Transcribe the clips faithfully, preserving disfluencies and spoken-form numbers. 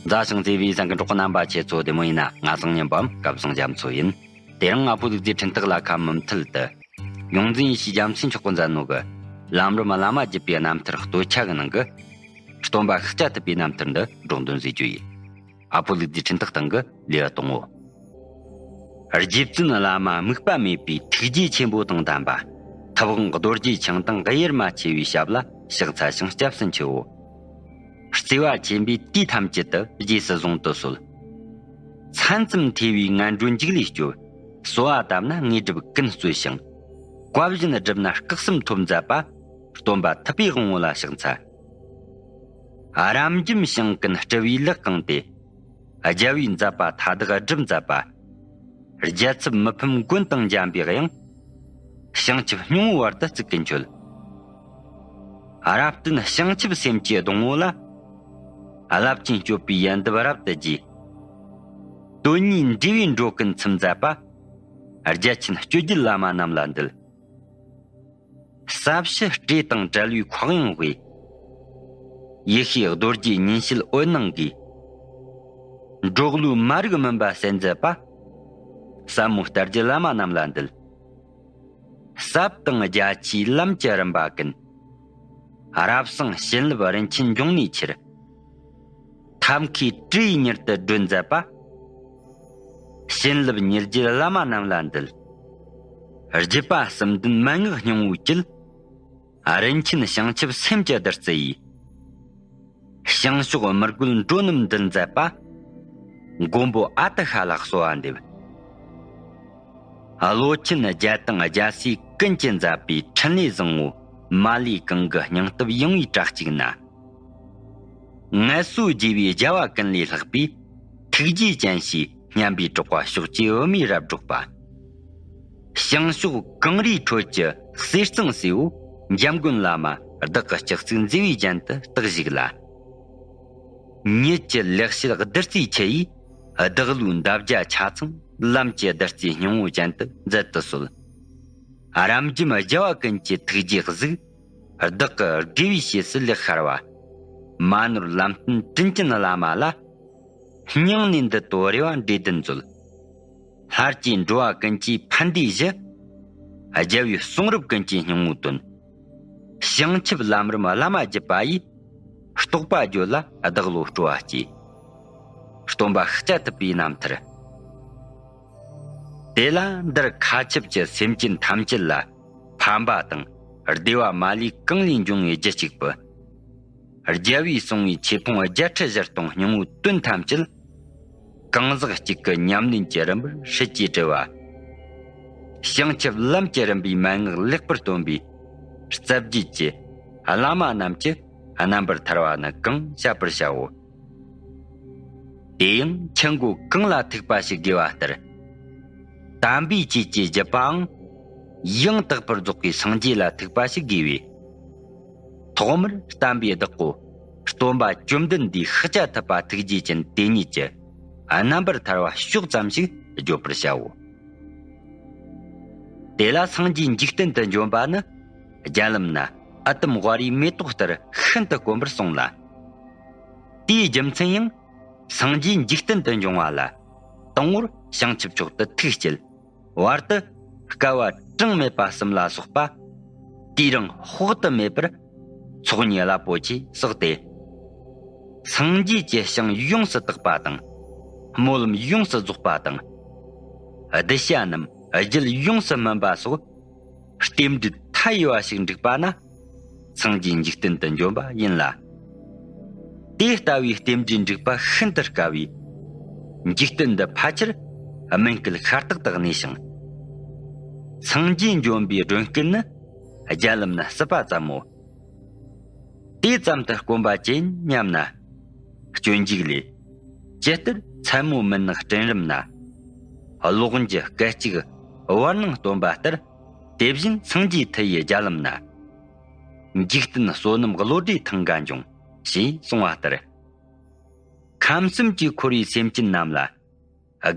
མཛའ་ཞིང་བརྩེ་བའི་གསན་མཁན་གྲོགས་པོ་རྣམ་པ་ཁྱེད་ཚོ་བདེ་མོ་ཡིན་ན། ང་བཟང་ཉན་པའམ་སྐལ་བཟང་རྒྱ་མཚོ་ཡིན། དེ་རིང་ང་ཕོ་ལུག་རྫིའི་འཕྲིན་ཐག་ལ་ཁ་མུ་མཐུད་དུ། ཡོངས་འཛིན་ཡེ་ཤེས་རྒྱལ་མཚན་མཆོག་གིས་མཛད་ནོ་གི། ལམ་རིམ་བླ་མ་བརྒྱུད་པའི་རྣམ་ཐར་སྟོད་ཆ་གི་ནང་གི། སྟོན་པ་ཤཱཀྱ་ཐུབ་པའི་རྣམ་ཐར་འདི་སྒྲོག་འདོན་བཟོས་རྒྱུ་ཡིན། ཨ་ཕོ་ལུག་རྫིའི་འཕྲིན་ཐག་སྟེང་གི་ལེའུ་དང་པོ། རྗེ་བཙུན་བླ་མ་དམིགས་པ་མེད་པའི་ཐུགས་རྗེ་ཆེན་པོ་དང་ལྡན་པ། ཐུབ་དབང་རྡོ་རྗེ་འཆང་དང་དབྱེར་མ་ཕྱེ་བའི་ཞབས་ལ་ཕྱག་འཚལ་ཞིང་སྐྱབས་སུ་མཆིའོ། བརྩེ་བ་ཆེན་པོས་དུས་ཐམས་ཅད་དུ་རྗེས་སུ་བཟུང་དུ་གསོལ། མཚན་ཙམ་ཐོས་པས་ངན་འགྲོའི་འཇིགས་ལས་སྐྱོབ། གསོལ་བ་བཏབ་ན་དངོས་གྲུབ་ཀུན་སྩོལ་ཞིང་། བཀའ་བཞིན་བསྒྲུབས་ན་སྐུ་གསུམ་ཐོབ་མཛད་པ། སྟོན་པ་ཐུབ་པའི་དབང་པོ་ལ་ཕྱག་འཚལ། རབ་འབྱམས་ཞིང་ཀུན་སྤྲུལ་པའི་ལག་གང་དེ། རྒྱལ་བའི་མཛད་པ་མཐའ་དག་སྒྲུབ་མཛད་པ། རྒྱལ་ཚབ་མི་ཕམ་མགོན་དང་འཇམ་པའི་དབྱངས། བྱང་ཆུབ་སྙིང་པོའི་བར་དུ་བརྩིགས་ཀྱིས་མཆོད། རབ་བརྟན་བྱང་ཆུབ་སེམས་ཀྱི་སྡོང་པོ་ལ། རླབས་ཆེན་སྤྱོད་པའི་ཡལ་འདབ་རབ་ཏུ་རྒྱས། དོན་གཉིས་འབྲེལ་བའི་འགྲོ་ཀུན་ཚིམ་མཛད་པ། རྒྱལ་ཆེན་སྤྱོད་བརྒྱུད་བླ་མ་རྣམས་ལ་འདུད། ཟབ་ཞི་སྤྲོས་དང་བྲལ་བའི་མཁའ་དབྱིངས་དབུས། ཡེ་ཤེས་རྡོ་རྗེ་ཉིན་བྱེད་འོད་སྣང་གིས། འབྲོག་གླུའི་མ་རིག་མུན་པ་སེལ་མཛད་པ། ཟབ་མོའི་ལྟ་བརྒྱུད་བླ་མ་རྣམས་ལ་འདུད། ཟབ་དང་རྒྱ་ཆེའི་ལམ་གྱི་རིམ་པ་ཀུན། རབ་གསང་བྱིན་རླབས་རིན་ཆེན་འབྱུང་གནས་ཕྱིར། ཐབས་མཁས་སྤྲུལ་ཡིས་མྱུར་དུ་སྒྲོལ་མཛད་པ། བྱིན་རླབས་ཉེར་བརྒྱད་བླ་མ་རྣམས་ལ་འདུད། རྒྱུད་པ་གསུམ་ལྡན་མན་ངག་སྙིང་པོའི་བཅུད། རིན་ཆེན་བྱང་ཆུབ་སེམས་ཀྱི་བདུད་རྩི་ཡིས། བྱང་ཕྱོགས་མི་རྒོད་འགྲོ་རྣམས་འདུལ་མཛད་པ། མགོན་པོ་ཨ་ཏི་ཤ་ལ་གསོལ་བ་འདེབས། བློ་ཆེན་རྒྱལ་དང་རྒྱལ་སྲས་ཀུན་གྱི་མཛད་པའི་འཕྲིན་ལས་བཟང་པོ་མ་ལུས་གང་གི་སྙིང་སྟོབས་ཡངས་པའི་བྲག་གཅིག་ན། ངལ་གསོ་རྒྱས་པའི་རྒྱལ་བ་ཀུན་ལས་ལྷག་པའི་ཐུགས་རྗེ་ཅན་ཞེས་སྙན་པའི་གྲགས་པ་ཕྱོགས་བཅུའི་བུད་མེད་རབ་སྒྲོགས་པ། བྱང་ཕྱོགས་གངས་རིའི་ཁྲོད་ཀྱི་གསེར་གཙང་སེའུ་འཇམ་མགོན་བླ་མ་བདག་གི་སྤྱན་གཟིགས་མཛེས་པའི་རྒྱན་དུ་བརྟགས་བཞུགས་ལ། ཉིད་ཀྱི་ལེགས་བཤད་བདུད་རྩིའི་ཆུ་ཡིས་བདག་བློའི་འདབ་བརྒྱ་ཆ་ཚང་ལམ་གྱི་བདུད་རྩིའི་སྙིང་པོ་ཅན་དུ་མཛད་དུ་གསོལ། རབ་འབྱམས་རྒྱལ་བ་ཀུན་གྱི་ཐུགས་རྗེའི་གཟུགས། བདག་གི་དགེ་བའི་བྱེད་སྲིད་ལེགས་ཤར་བ། མ་ནོར་ལམ་སྟོན་དྲིན་ཅན་བླ་མ་ལ། སྙིང་ནས་འདི་ལྟོ་རེ་བ་འབྲས་ལྡན་མཛོད། ལྷར་བཅས་འགྲོ་བ་ཀུན་གྱི་ཕན་བདེའི་གཞི། རྒྱལ་བའི་གསུང་རབ་ཀུན་གྱི་སྙིང་པོའི་དོན། བྱང་ཆུབ་ལམ་རིམ་བླ་མ་བརྒྱུད་པ་ཡིས། རྟོགས་པ་བརྗོད་ལ་བདག་བློ་སྤྲོ་བ་སྐྱེས། སྟོན་པ་ཤཱཀྱ་ཐུབ་པའི་རྣམ་ཐར། དེ་ལ་འདིར་མཁའ་ཁྱབ་ཀྱི་སེམས་ཅན་ཐམས་ཅད་ལ་ཕན་པ་དང་བདེ་བ་མ་ལུས་གང་ལས་འབྱུང་བའི་རྒྱུ་གཅིག་པུ། རྒྱལ་བས་གསུངས་པའི་ཆོས་ཕུང་བརྒྱད་ཁྲི་བཞི་སྟོང་སྙིང་པོའི་དོན་ཐམས་ཅད། གང་ཟག་གཅིག་གི་ཉམས་ལེན་གྱི་རིམ་པར་སྲིད་ཀྱིས་བྲི་བ། བྱང་ཆུབ་ལམ་གྱི་རིམ་པའི་མན་ངག་ལེགས་པར་སྟོན་པའི་རྩ་བརྒྱུད་ཀྱི་བླ་མ་རྣམས་ཀྱི་རྣམ་པར་ཐར་བ་ནི་གང་བཤད་པར་བྱའོ། དེ་ཡང་ཆུ་མགོ་གངས་ལ་ཐུག་པ་ཞིག་དགོས་པ་ལྟར། དམ་པའི་ཆོས་ཀྱི་བརྒྱུད་པའང་ཡང་དག་པར་རྫོགས་པའི་སངས་རྒྱས་ལ་ཐུག་པ་ཞིག་དགོས་པས། ཐོག་མར་བསྟན་པའི་བདག་པོ་སྟོན་པ་བཅོམ་ལྡན་འདས་ཤཱཀྱ་ཐུབ་པ་ཐུགས་རྗེ་ཅན་དེ་ཉིད་ཀྱི་རྣམ་པར་ཐར་བ་ཕྱོགས་ཙམ་ཞིག་བརྗོད་པར་བྱའོ། དེ་ལ་སངས་རྒྱས་འཇིག་རྟེན་དུ་འབྱོན་པ་ནི་རྒྱ་ལམ་ན་ཨ་དམ་ཝཱ་རིའི་མེ་ཏོག་ལྟར་ཤིན་ཏུ་དཀོན་པར་གསུངས་ལ། དེའི་རྒྱུ་མཚན་ཡང་སངས་རྒྱས་འཇིག་རྟེན་དུ་འབྱུང་བ་ལ་དང་པོར་བྱང་ཆུབ་མཆོག་ཏུ་ཐུགས་བསྐྱེད། བར་དུ་བསྐལ་པ་གྲངས་མེད་པ་གསུམ་ལ་སོགས་པ། དུས་རིང་དཔག་ཏུ་མེད་པར་ཚོགས་གཉིས་རླབས་པོ་ཆེ་བསགས་ཏེ། སངས་རྒྱས་ཀྱི་ཞིང་ཡོངས་སུ་དག་པ་དང་། སྨོན་ལམ་ཡོངས་སུ་རྫོགས་པ་དང་། གདུལ་བྱ་རྣམས་རྒྱུད་ཡོངས་སུ་སྨིན་པ་སོགས། རྟེན་འབྲེལ་མཐའ་ཡས་པ་ཞིག་འགྲིག་པ་ན། སངས་རྒྱས་འཇིག་རྟེན་དུ་འབྱོན་པ་ཡིན་ལ། དེ་ལྟ་བུའི་རྟེན་འབྲེལ་འགྲིག་པ་ཤིན་ཏུ་དཀའ་བས། འཇིག་རྟེན་འདི་ཕལ་ཆེར་སྨན་བསྐུལ་ཤ་སྟག་ཏུ་གནས་ཤིང་། སངས་རྒྱས་འབྱོན་པའི་སྒྲོན་སྐུར་ནི་རྒྱ་ལམ་ན་སྲིད་པ་ཙམ་མོ། དེ་ཙམ་དུ་དཀོན་པ་ཅི་ཡིན་སྙམ་ན། སྤྱོད་འཇུག་ལས། ཇི་ལྟར་མཚན་མོ་མུན་ནག་སྤྲིན་རུམ་ན། གློག་འགྱུ་སྐད་ཅིག་བར་སྣང་སྟོན་པ་ལྟར། དེ་བཞིན་སངས་རྒྱས་མཐུ་ཡིས་རྒྱ་ལམ་ན། འཇིག་རྟེན་བསོད་ནམས་བློ་གྲོས་ཐང་ག་འབྱུང་། ཞེས་གསུངས་པ་ལྟར། ཁམས་གསུམ་གྱིས་འཁོར་བའི་སེམས་ཅན་རྣམས་ལ།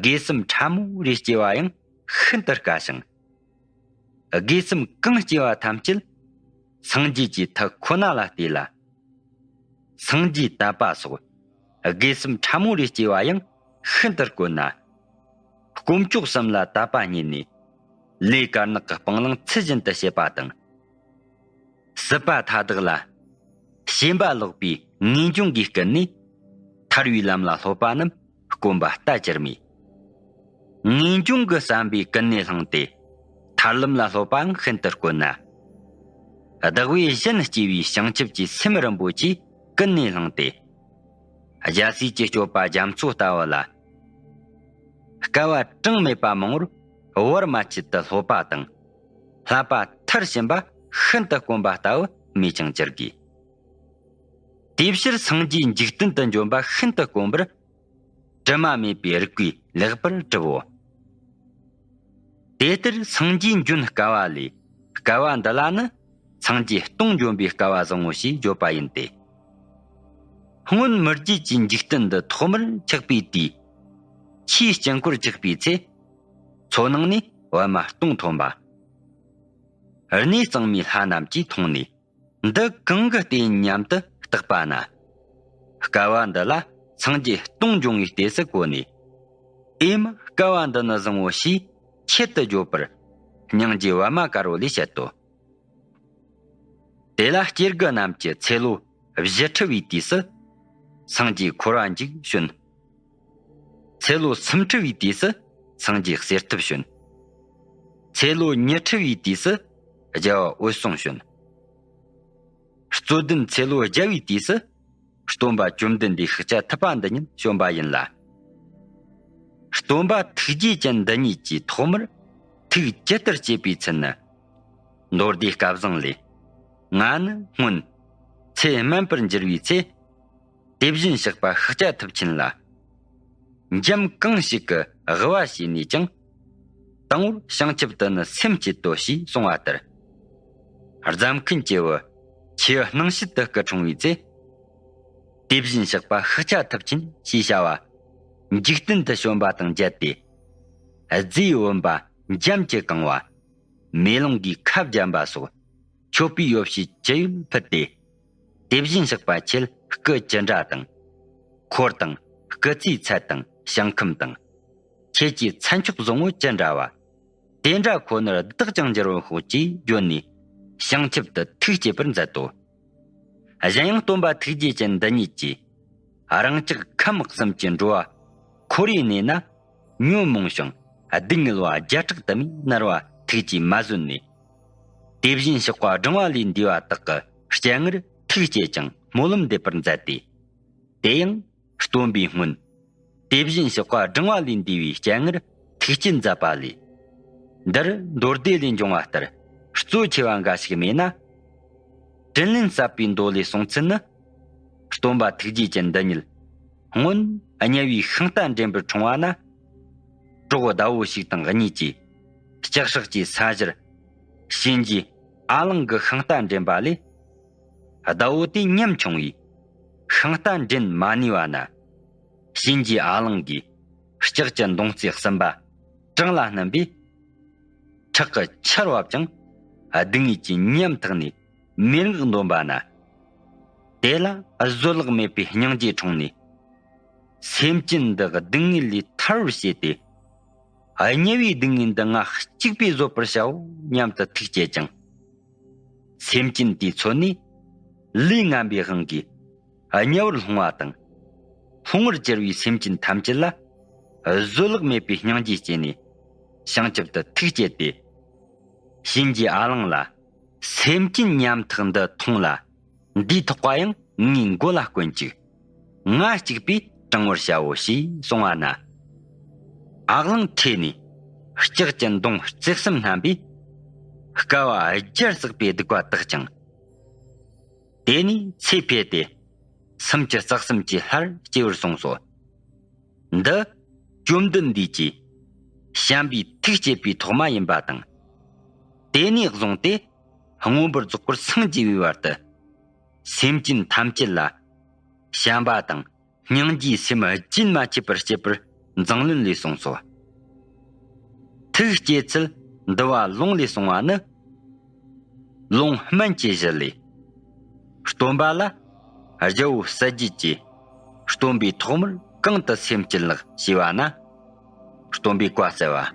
དགེ་གསུམ་ཕྲ་མོ་རེ་སྐྱེ་བ་ཡང་ཤིན་ཏུ་དཀའ་ཞིང་། དགེ་གསུམ་གང་སྐྱེ་བ་ཐམས་ཅད་སངས་རྒྱས་ཀྱི་ཐུགས་ཁོ་ན་ལ་གཏད་ལ། སངས་རྒྱས་དད་པ་སོགས་ དགེ་སེམས་ཕྲ་མོ་རེ་སྐྱེ་བ་ཡང་ཤིན་ཏུ་དཀོན་ན། དཀོན་མཆོག་གསུམ་ལ་དད་པ་བསྙེན་ནས། ལས་དཀར་ནག་གི་སྤང་བླང་ཚུལ་བཞིན་དུ་བྱེད་པ་དང་། སྲིད་པ་མཐའ་དག་ལ། ཞེན་པ་ལོག་པའི་ངེས་འབྱུང་གིས་བསྐུལ་ནས། ཐར་བའི་ལམ་ལ་སློབ་པ་རྣམས་དཀོན་པ་ལྟ་ཅི་སྨོས། ངེས་འབྱུང་གི་བསམ་པས་ཀུན་ནས་བསླངས་ཏེ། ཐར་ལམ་ལ་སློབ་པའང་ཤིན་ཏུ་དཀོན་ན། བདག་བས་གཞན་གཅེས་པའི་བྱང་ཆུབ་ཀྱི་སེམས་རིན་པོ་ཆེས་ཀུན་ནས་བསླངས་ཏེ། རྒྱལ་སྲས་ཀྱི་སྤྱོད་པ་རྒྱ་མཚོ་ལྟ་བུ་ལ། དཀའ་བ་གྲངས་མེད་པ་མང་བོར་བར་མ་ཆད་དུ་སློབ་པ་དང་། བསླབ་པ་མཐར་ཕྱིན་པ་ཤིན་ཏུ་དཀོན་པ་ལྟ་བུ་སྨོས་ཀྱང་ཅི་དགོས། དེའི་ཕྱིར་སངས་རྒྱས་འཇིག་རྟེན་དུ་འབྱོན་པ་ཤིན་ཏུ་དཀོན་པར། དྲི་མ་མེད་པའི་རིགས་པས་ལེགས་པར་གྲུབ་བོ། དེ་ལྟར་སངས་རྒྱས་འབྱོན་དཀའ་བ་ལས། དཀའ་བ་འདི་ལ་ནི་སངས་རྒྱས་སྟོང་འབྱོན་པའི་དཀའ་བ་བཟང་ངོ་ཞེས་བརྗོད་པ་ཡིན་ཏེ། སྔོན་མི་རྒྱུད་ཀྱི་འཇིག་རྟེན་འདི་ཐོག་མར་ཆགས་པའི་དུས། ཆོས་དཀྱིལ་འཁོར་ཆགས་པའི་ཚེ། མཚོ་ནང་ནས་པད་མ་སྟོང་ཐོན་པ། གནས་གཙང་མའི་ལྷ་རྣམས་ཀྱིས་མཐོང་ནས། འདི་གང་གི་ལྟས་སྙམ་དུ་བརྟག་པ་ན། དཀའ་བ་འདི་ལ་སངས་རྒྱས་སྟོང་འབྱུང་བའི་ལྟས་སུ་གོ་ནས། ཨེ་མ་དཀའ་བ་འདི་ནི་བཟང་བོ་ཞེས་ཁྱད་དུ་བརྗོད་པར། སྙིང་རྗེ་པད་མ་དཀར་པོ་ལས་བཤད་དོ། དེ་ལ་སྐྱེ་དགུ་རྣམས་ཀྱི་ཚེ་ལོ་བཞི་ཁྲི་བའི་དུས་སུ། སངས་རྒྱས་འཁོར་བ་འཇིག་བྱོན། ཚེ་ལོ་སུམ་ཁྲི་བའི་དུས་སུ་སངས་རྒྱས་གསེར་ཐུབ་བྱོན། ཚེ་ལོ་ཉི་ཁྲི་བའི་དུས་སུ་རྒྱལ་བ་འོད་སྲུང་བྱོན། རྩོད་ལྡན་ཚེ་ལོ་བརྒྱ་བའི་དུས་སུ་སྟོན་པ་བཅོམ་ལྡན་འདས་ཤཱཀྱ་ཐུབ་པ་འདི་ཉིད་བྱོན་པ་ཡིན་ལ། སྟོན་པ་ཐུགས་རྗེ་ཅན་འདི་ཉིད་ཀྱིས་ཐོག་མར་ཐུགས་ཇི་ལྟར་བསྐྱེད་པའི་ཚུལ་ནི། མདོ་སྡེ་སྐལ་བཟང་ལས། ང་ནི་སྔོན་ཚེ་སྨིན་པར་འགྱུར་བའི་ཚེ། དེ་བཞིན་གཤེགས་པ་ཤཱཀྱ་ཐུབ་ཆེན་ལ། འཇམ་གང་ཞིག་གི་དབུ་བ་བྱས་ནས་ཀྱང་། དང་པོར་བྱང་ཆུབ་ཏུ་ནི་སེམས་བསྐྱེད་དོ་ཞེས་གསུངས་པ་ལྟར། རྫམ་མཁན་གྱི་བུ་ཆེའུ་སྣང་བྱེད་དུ་སྐུ་འཁྲུངས་པའི་ཚེ། དེ་བཞིན་གཤེགས་པ་ཤཱཀྱ་ཐུབ་ཆེན་ཞེས་བྱ་བ། འཇིག་རྟེན་དུ་བྱོན་པ་དང་མཇལ་ཏེ། རྫས་བུམ་པ་འཇམ་གྱིས་གང་བ། མེ་ལོང་གིས་ཁ་བརྒྱན་པ་སོགས། མཆོད་པའི་ཡོ་བྱད་ཅི་ཡོད་ཕུལ་ཏེ། དེ་བཞིན་གཤེགས་པ་ཁྱེད་སྐུ་ཅི་འདྲ་དང་། འཁོར་དང་སྐུ་ཚེའི་ཚད་དང་ཞིང་ཁམས་དང་། ཁྱེད་ཀྱི་མཚན་མཆོག་བཟང་པོ་ཅི་འདྲ་བ། དེ་འདྲ་ཁོ་ནར་བདག་ཀྱང་འགྱུར་བར་ཤོག་ཅེས་བརྗོད་ནས། བྱང་ཆུབ་ཏུ་ཐུགས་བསྐྱེད་པར་མཛད་དོ། གཞན་ཡང་སྟོན་པ་ཐུགས་རྗེ་ཅན་འདི་ཉིད་ཀྱིས། རང་ཅག་ཁམས་གསུམ་གྱི་འགྲོ་བ་འཁོར་བའི་གནས་ན། ཉོན་མོངས་ཤིང་སྡུག་བསྔལ་བ་བརྒྱ་ཕྲག་དུ་མས་མནར་བ་ཐུགས་ཀྱིས་མ་བཟོད་ནས། དེ་བཞིན་གཤེགས་པ་བགྲང་བ་ལས་འདས་པ་དག་གི་སྤྱན་སྔར་ཐུགས་བསྐྱེད་ཅིང་སྨོན་ལམ་འདེབས་པར་མཛད་དེ། དེ་ཡང་སྟོན་པའི་སྔོན། དེ་བཞིན་གཤེགས་པ་བགྲང་བ་ལས་འདས་པའི་སྤྱན་སྔར་ཐུགས་བསྐྱེད་མཛད་པ་ལས། འདིར་མདོ་སྡེ་ལས་འབྱུང་བ་ལྟར་གཙོ་ཆེ་བ་འགའ་ཞིག་སྨོས་ན། དྲིན་ལན་གསབ་པའི་མདོ་ལས་གསུངས་ཚུལ་ནི། སྟོན་པ་ཐུགས་རྗེ་ཅན་འདི་ཉིད་སྔོན་དམྱལ་བའི་ཤིང་རྟ་འདྲེན་པར་འཁྲུངས་པ་ན། གྲོགས་ཟླ་བོ་ཞིག་དང་གཉིས་ཀྱིས་ལྕགས་སྲེག་གི་ས་གཞིར་གཤིན་རྗེ་ཨ་གླང་གི་ཤིང་རྟ་འདྲེན་པ་ལས། ཟླ་བོ་དེ་ཉམ་ཆུང་བས་ཤིང་རྟ་འདྲེན་མ་ནུས་པ་ན། གཤིན་རྗེ་ཨ་གླང་གིས་ལྕགས་ཀྱི་མདུང་རྩེ་གསུམ་པ་བྲང་ལ་བསྣུན་པས། ཁྲག་གི་ཆར་བབས་ཀྱང་སྡུག་བསྔལ་གྱིས་ཉམ་ཐག་ནས་མན་ངག་འདོན་པ་ན། དེ་ལ་བཟོད་གླགས་མེད་པའི་སྙིང་རྗེ་འཁྲུངས་ནས། སེམས་ཅན་འདི་སྡུག་བསྔལ་ལས་ཐར་བར་བྱེད་དེ། དམྱལ་བའི་སྡུག་བསྔལ་འདི་ང་གཅིག་པས་བཟོད་པར་བྱའོ་སྙམ་དུ་ཐུགས་བསྐྱེད་ཅིང་། སེམས་ཅན་དེའི་ཚོད་ནས་ལས་ངན་པའི་དབང་གིས་དམྱལ་བར་ལྷུང་བ་དང་། ལྷུང་བར་གྱུར་པའི་སེམས་ཅན་ཐམས་ཅད་ལ་བཟོད་གླགས་མེད་པའི་སྙིང་རྗེ་སྐྱེས་ནས་བྱང་ཆུབ་ཏུ་ཐུགས་བསྐྱེད་དེ། གཤིན་རྗེ་ཨ་གླང་ལ། སེམས་ཅན་ཉམ་ཐག་འདི་མཐོང་ལ། འདིའི་ཐག་པ་ཡང་ངའི་མགོ་ལ་བསྐོན་ཅིག་ང་གཅིག་པས་དྲང་བར་བྱའོ་ཞེས་གསུངས་པ་ན། ཨ་གླང་ཁྲོས་ནས་ལྕགས་ཀྱི་མདུང་རྩེ་གསུམ་བསྣམས་པས། དཀའ་བ་བརྒྱར་བསགས་པའི་སྡིག་པ་དག་ཅིང་། དེ་ནས་ཚེ་འཕོས་ཏེ། སུམ་ཅུ་རྩ་གསུམ་གྱི་ལྷར་སྐྱེ་བར་གསུངས་སོ། འདི་བཅོམ་ལྡན་འདས་ཀྱིས་བྱམས་པའི་ཐུགས་བསྐྱེད་པའི་ཐོག་མ་ཡིན་པ་དང་། དེ་ནས་བཟུང་སྟེ་མངོན་པར་རྫོགས་པར་སངས་རྒྱས་པའི་བར་དུ། སེམས་ཅན་ཐམས་ཅད་ལ་བྱམས་པ་དང་སྙིང་རྗེའི་སེམས་རྒྱུན་མ་ཆད་པར་བསྐྱེད་པར་མཛངས་བླུན་ལས་གསུངས་སོ། ཐུགས་བསྐྱེད་ཚུལ་འདུལ་བ་ལུང་ལས་གསུངས་པ་ནི། ལུང་སྨན་གྱི་གཞི་ལས། སྟོན་པ་ལ་རྒྱལ་པོ་གསལ་རྒྱལ་གྱིས་ སྟོན་པའི་ཐོག་མར་གང་དུ་སེམས་བསྐྱེད་ལགས་ཞེས་པ་ན། སྟོན་པས་བཀའ་སྩལ་པ།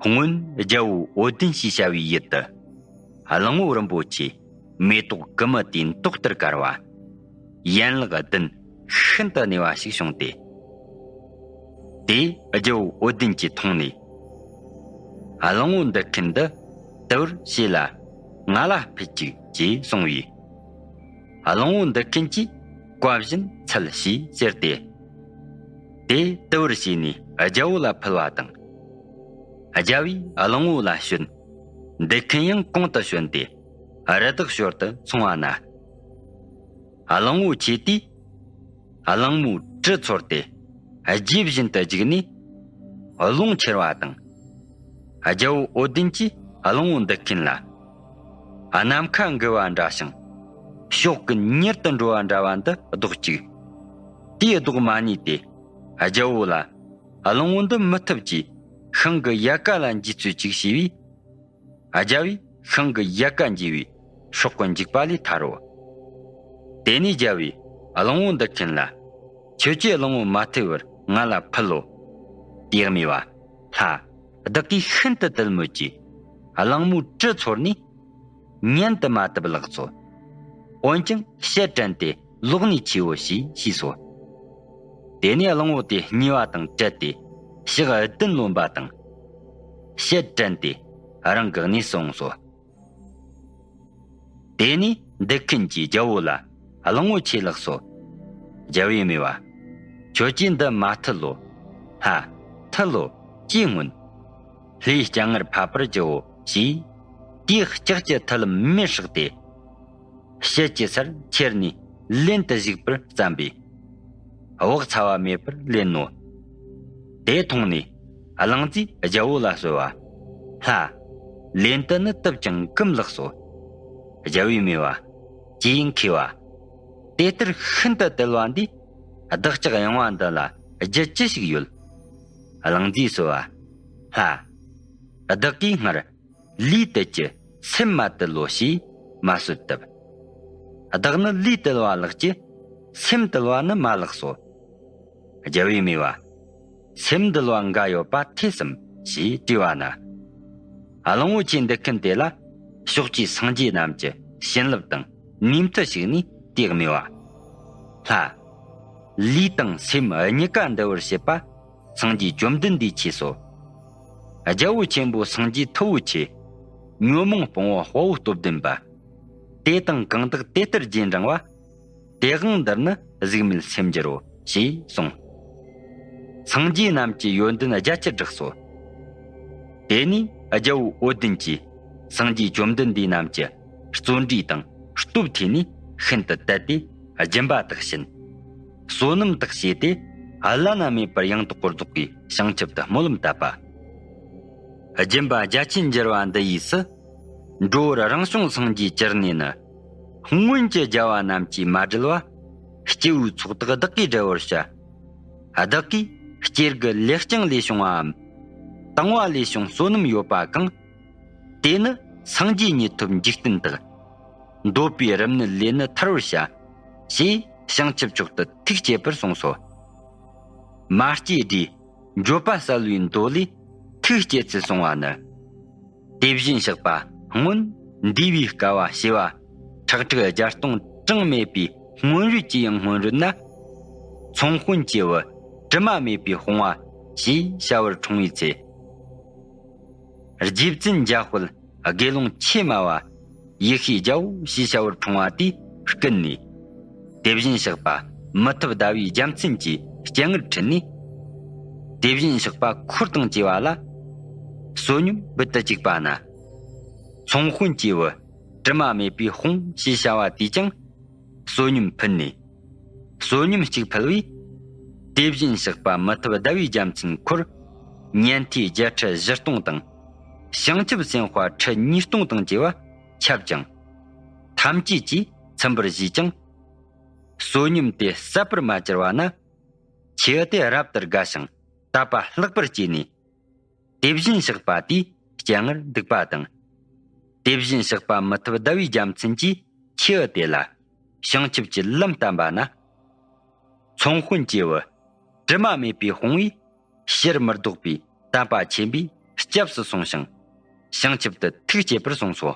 སྔོན་རྒྱལ་པོ་འོད་ལྡན་ཞེས་བྱ་བའི་ཡུལ་དུ། གླང་པོ་རིན་པོ་ཆེ་མེ་ཏོག་ཀུ་མུ་ཏའི་མདོག་ལྟར་དཀར་བ། ཡན་ལག་བདུན་ཤིན་ཏུ་གནས་པ་ཞིག་བྱུང་སྟེ། དེས་རྒྱལ་པོ་འོད་ལྡན་གྱིས་མཐོང་ནས། གླང་པོ་འདུལ་མཁན་འདི་དུལ་བར་བྱས་ལ་ང་ལ་ཕུལ་ཅིག་ཅེས་གསུངས་པས། གླང་པོ་འདུལ་མཁན་གྱིས་བཀའ་བཞིན་འཚལ་ཞེས་ཟེར་ཏེ། དེ་དུལ་བར་བྱས་ནས་རྒྱལ་པོ་ལ་ཕུལ་བ་དང་། རྒྱལ་པོས་གླང་པོ་ལ་བྱོན། འདུལ་མཁན་ཡང་གོང་དུ་བྱོན་ཏེ་རི་དྭགས་ཞོར་དུ་སོང་བ་ན། གླང་པོ་ཆེ་དེས་གླང་པོའི་དྲི་ཚོར་ཏེ་རྗེས་བཞིན་དུ་རྒྱུགས་ནས་རླུང་ཁྱེར་བ་དང་། རྒྱལ་པོ་འོད་ལྡན་གྱིས་གླང་པོ་འདུལ་མཁན་ལ། ནམ་མཁའ་འགུལ་བ་འདྲ་ཞིང་། ཕྱོགས་ཀུན་ཉེར་དུ་འགྲོ་བ་འདྲ་བ་འདི་ལྡོག་ཅིག་དེའི་ལྡོག་མ་ནུས་ཏེ། རྒྱལ་པོ་ལ། གླང་པོ་འདི་མི་ཐུབ་ཀྱིས་ཤིང་གི་ཡལ་ག་ལ་འཇུས་ཚུལ་ཅིག་ཞེས་པས། རྒྱལ་པོས་ཤིང་གི་ཡལ་ག་འཇུས་པས་སྲོག་གི་འཇིགས་པ་ལས་ཐར་རོ། དེ་ནས་རྒྱལ་པོས་གླང་པོ་འདུལ་མཁན་ལ། ཁྱོད་ཀྱིས་གླང་པོ་མ་ཐུལ་བར་ང་ལ་ཕུལ་ལོ། དེས་སྨྲས་པ། ལྷ། བདག་གིས་ཤིན་ཏུ་དུལ་མོད་ཀྱི། གླང་པོའི་དྲི་ཚོར་ནས། ཉན་དུ་མ་བཏུབ་ལགས་སོ། འོན་ཀྱང་ཕྱིར་དྲན་ཏེ་ལོག་ནས་མཆིའོ་ཞེས་ཞུས་སོ། དེ་ནས་གླང་པོ་དེ་སྨྱོས་པ་དང་བྲལ་ཏེ་ཕྱག་བདུན་ལོན་པ་དང་། ཕྱིར་དྲན་ཏེ་རང་གི་གནས་སུ་འོངས་སོ། དེ་ནས་འདུལ་མཁན་གྱིས་རྒྱལ་པོ་ལ། གླང་པོ་ཆེ་ལགས་སོ། རྒྱལ་པོས་སྨྲས་པ། ཁྱོད་ཀྱིས་འདི་མ་ཐུལ་ལོ། ལྷ། ཐུལ་ལོ། ཅེས་སྨོན། ལྷའི་སྤྱན་སྔར་ཕབ་པར་བགྱིའོ་ཞེས། དེས་ལྕགས་ཀྱི་ཐུ་ལུམ་མེར་བསྲེགས་ཏེ། ཞལ་གྱི་སར་ཁྱེར་ནས་ལེན་དུ་གཞུག་པར་བརྩམས་པས། བག་ཚ་བ་མེད་པར་ལེན་ནོ། དེ་མཐོང་ནས་གླང་རྫས་རྒྱལ་པོ་ལ་གསོལ་བ། ལྷ། ལེན་དུ་ནི་བཏུབ་ཅིང་ཀུམ་ལགས་སོ། རྒྱལ་པོས་སྨྲས་པ། ཅིའི་མཁས་པ། དེ་ལྟར་ཤིན་ཏུ་དུལ་བ་འདིས་བདག་ཅག་གཡེང་བ་འདི་ལ་རྒྱུ་ཅི་ཞིག་ཡོད། གླང་རྫས་གསོལ་བ། ལྷ། བདག་གིས་སྔར། ལུས་དུལ་གྱི་སེམས་མ་དུལ་ལོ་ཞེས་མ་གསོལ་བཏབ། བདག་ནི་ལུས་དུལ་བ་ལགས་ཀྱི་སེམས་དུལ་བ་ནི་མ་ལགས་སོ། རྒྱལ་པོས་སྨྲས་པ། སེམས་དུལ་བ་འགའ་ཡོད་པ་ཐོས་སམ་ཞེས་དྲིས་པ་ན། གླང་པོ་ཆེ་འདུལ་མཁན་དེ་ལ་ཕྱོགས་བཅུའི་སངས་རྒྱས་རྣམས་ཀྱི་བྱིན་རླབས་དང་ནུས་མཐུ་ཞུགས་ནས་དེས་སྨྲས་པ། ལྷ། ལུས་དང་སེམས་གཉིས་ཀ་འདུལ་བར་བྱེད་པ། སངས་རྒྱས་བཅོམ་ལྡན་འདས་མཆིས་སོ། རྒྱལ་པོ་ཆེན་པོ་སངས་རྒྱས་ཐུ་བོ་ཆེ། ཉོན་མོངས་སྤོང་བ་དཔའ་བོ་སྟོབས་ལྡན་པ། དེ་དང་གང་དག་དེ་ལྟར་རྗེས་འབྲང་བ། དེ་དབང་འདིར་ནི་གཟིགས་མེད་སེམས་འགྱུར་རོ་ཞེས་གསུངས། སངས་རྒྱས་རྣམས་ཀྱི་ཡོན་ཏན་རྒྱ་ཆེར་བསྒྲགས་སོ། དེ་ནས་རྒྱལ་པོ་འོད་ལྡན་གྱིས་སངས་རྒྱས་བཅོམ་ལྡན་འདས་རྣམས་ཀྱི་བརྩོན་འགྲུས་དང་སྟོབས་ཐོས་ནས་ཤིན་ཏུ་དད་དེ་སྦྱིན་པ་དག་བྱིན། བསོད་ནམས་དག་བྱས་ཏེ་བླ་ན་མེད་པར་ཡང་དག་པར་རྫོགས་པའི་བྱང་ཆུབ་ཏུ་སྨོན་ལམ་བཏབ་པ། སྦྱིན་པ་རྒྱ་ཆེན་འགྱུར་བ་འདི་ཡིས་སུ། འགྲོ་བར་རང་བྱུང་སངས་རྒྱས་ཅིར་གནས་ནི། སྔོན་གྱི་རྒྱལ་བ་རྣམས་ཀྱིས་མ་བསྒྲལ་བ། སྐྱེ་བོའི་ཚོགས་དག་བདག་གིས་བསྒྲལ་བར་བྱ། བདག་གིས་སྐྱེ་རྒུའི་ལས་རྐྱང་ལས་བྱུང་བའམ། དང་བ་ལས་བྱུང་བསོད་ནམས་ཡོད་པ་གང་། དེ་ནི་སངས་རྒྱས་ཉིད་ཐོབ་འཇིག་རྟེན་དག་འདོད་པའི་རིམས་ནད་ལས་ནི་ཐར་བར་བྱ། ཞེས་བྱང་ཆུབ་མཆོག་ཏུ་ཐུགས་བསྐྱེད་པར་གསུངས་སོ། མ་སྐྱེས་དགྲའི་འགྱོད་པ་བསལ་བའི་མདོ་ལས་ཐུགས་བསྐྱེད་ཚུལ་གསུང་བ་ནི། དེ་བཞིན་གཤེགས་པ་སྔོན་འདས་པའི་བསྐལ་བ་བྱེ་བ་ཁྲག་ཁྲིག་བརྒྱ་སྟོང་གྲངས་མེད་པའི་སྔོན་རོལ་གྱི་ཡང་སྔོན་རོལ་ན། ཚོང་དཔོན་སྐྱེས་བུ་དྲི་མ་མེད་པའི་སྤོང་བ་ཞེས་བྱ་བར་འཁྲུངས་པའི་ཚེ། རྗེ་བཙུན་འཇམ་དཔལ་དགེ་སློང་ཆེས་དམའ་བ་ཡེ་ཤེས་རྒྱལ་པོ་ཞེས་བྱ་བར་འཁྲུངས་པ་དེས་བསྐུལ་ནས། དེ་བཞིན་གཤེགས་པ་མི་ཐུབ་ཟླ་བའི་རྒྱལ་མཚན་གྱི་སྤྱན་སྔར་ཁྲིད་ནས། དེ་བཞིན་གཤེགས་པ་འཁོར་དང་བཅས་པ་ལ་བསོད་སྙོམས་འབུལ་དུ་བཅུག་པ་ན། ཚོང་དཔོན་སྐྱེས་བུ་དྲི་མ་མེད་པའི་སྤོང་ཞེས་བྱ་བ་དེས་ཀྱང་བསོད་སྙོམས་ཕུལ་ནས། བསོད་སྙོམས་གཅིག་ཕུལ་བས། དེ་བཞིན་གཤེགས་པ་མི་ཐུབ་ཟླ་བའི་རྒྱལ་མཚན་འཁོར། ཉན་ཐོས་བརྒྱད་ཁྲི་བཞི་སྟོང་དང་། བྱང་ཆུབ་སེམས་དཔའ་ཁྲི་ཉིས་སྟོང་དང་བཅས་པ་ཁྱབ་ཅིང་། ཐམས་ཅད་ཀྱིས་ཚིམ་པར་བཞེས་ཀྱང་། བསོད་སྙོམས་དེ་ཟད་པར་མ་གྱུར་བ་ན། ཁྱེའུ་དེ་རབ་ཏུ་དགའ་ཞིང་དད་པ་ལྷག་པར་སྐྱེས་ནས། དེ་བཞིན་གཤེགས་པ་དེའི་སྤྱན་སྔར་འདུག་པ་དང་། དེ་བཞིན་གཤེགས་པ་མི་ཐུབ་ཟླ་བའི་རྒྱལ་མཚན་གྱིས་ཁྱེའུ་དེ་ལ་བྱང་ཆུབ་ཀྱི་ལམ་བསྟན་པ་ན། ཚོང་དཔོན་གྱི་བུ། དྲི་མ་མེད་པའི་དཔུང་བོས་ཕྱིར་མི་ལྡོག་པའི་དད་པ་ཆེན་པོས་སྐྱབས་སུ་སོང་ཞིང་། བྱང་ཆུབ་ཏུ་ཐུགས་བསྐྱེད་པར་གསུངས་སོ།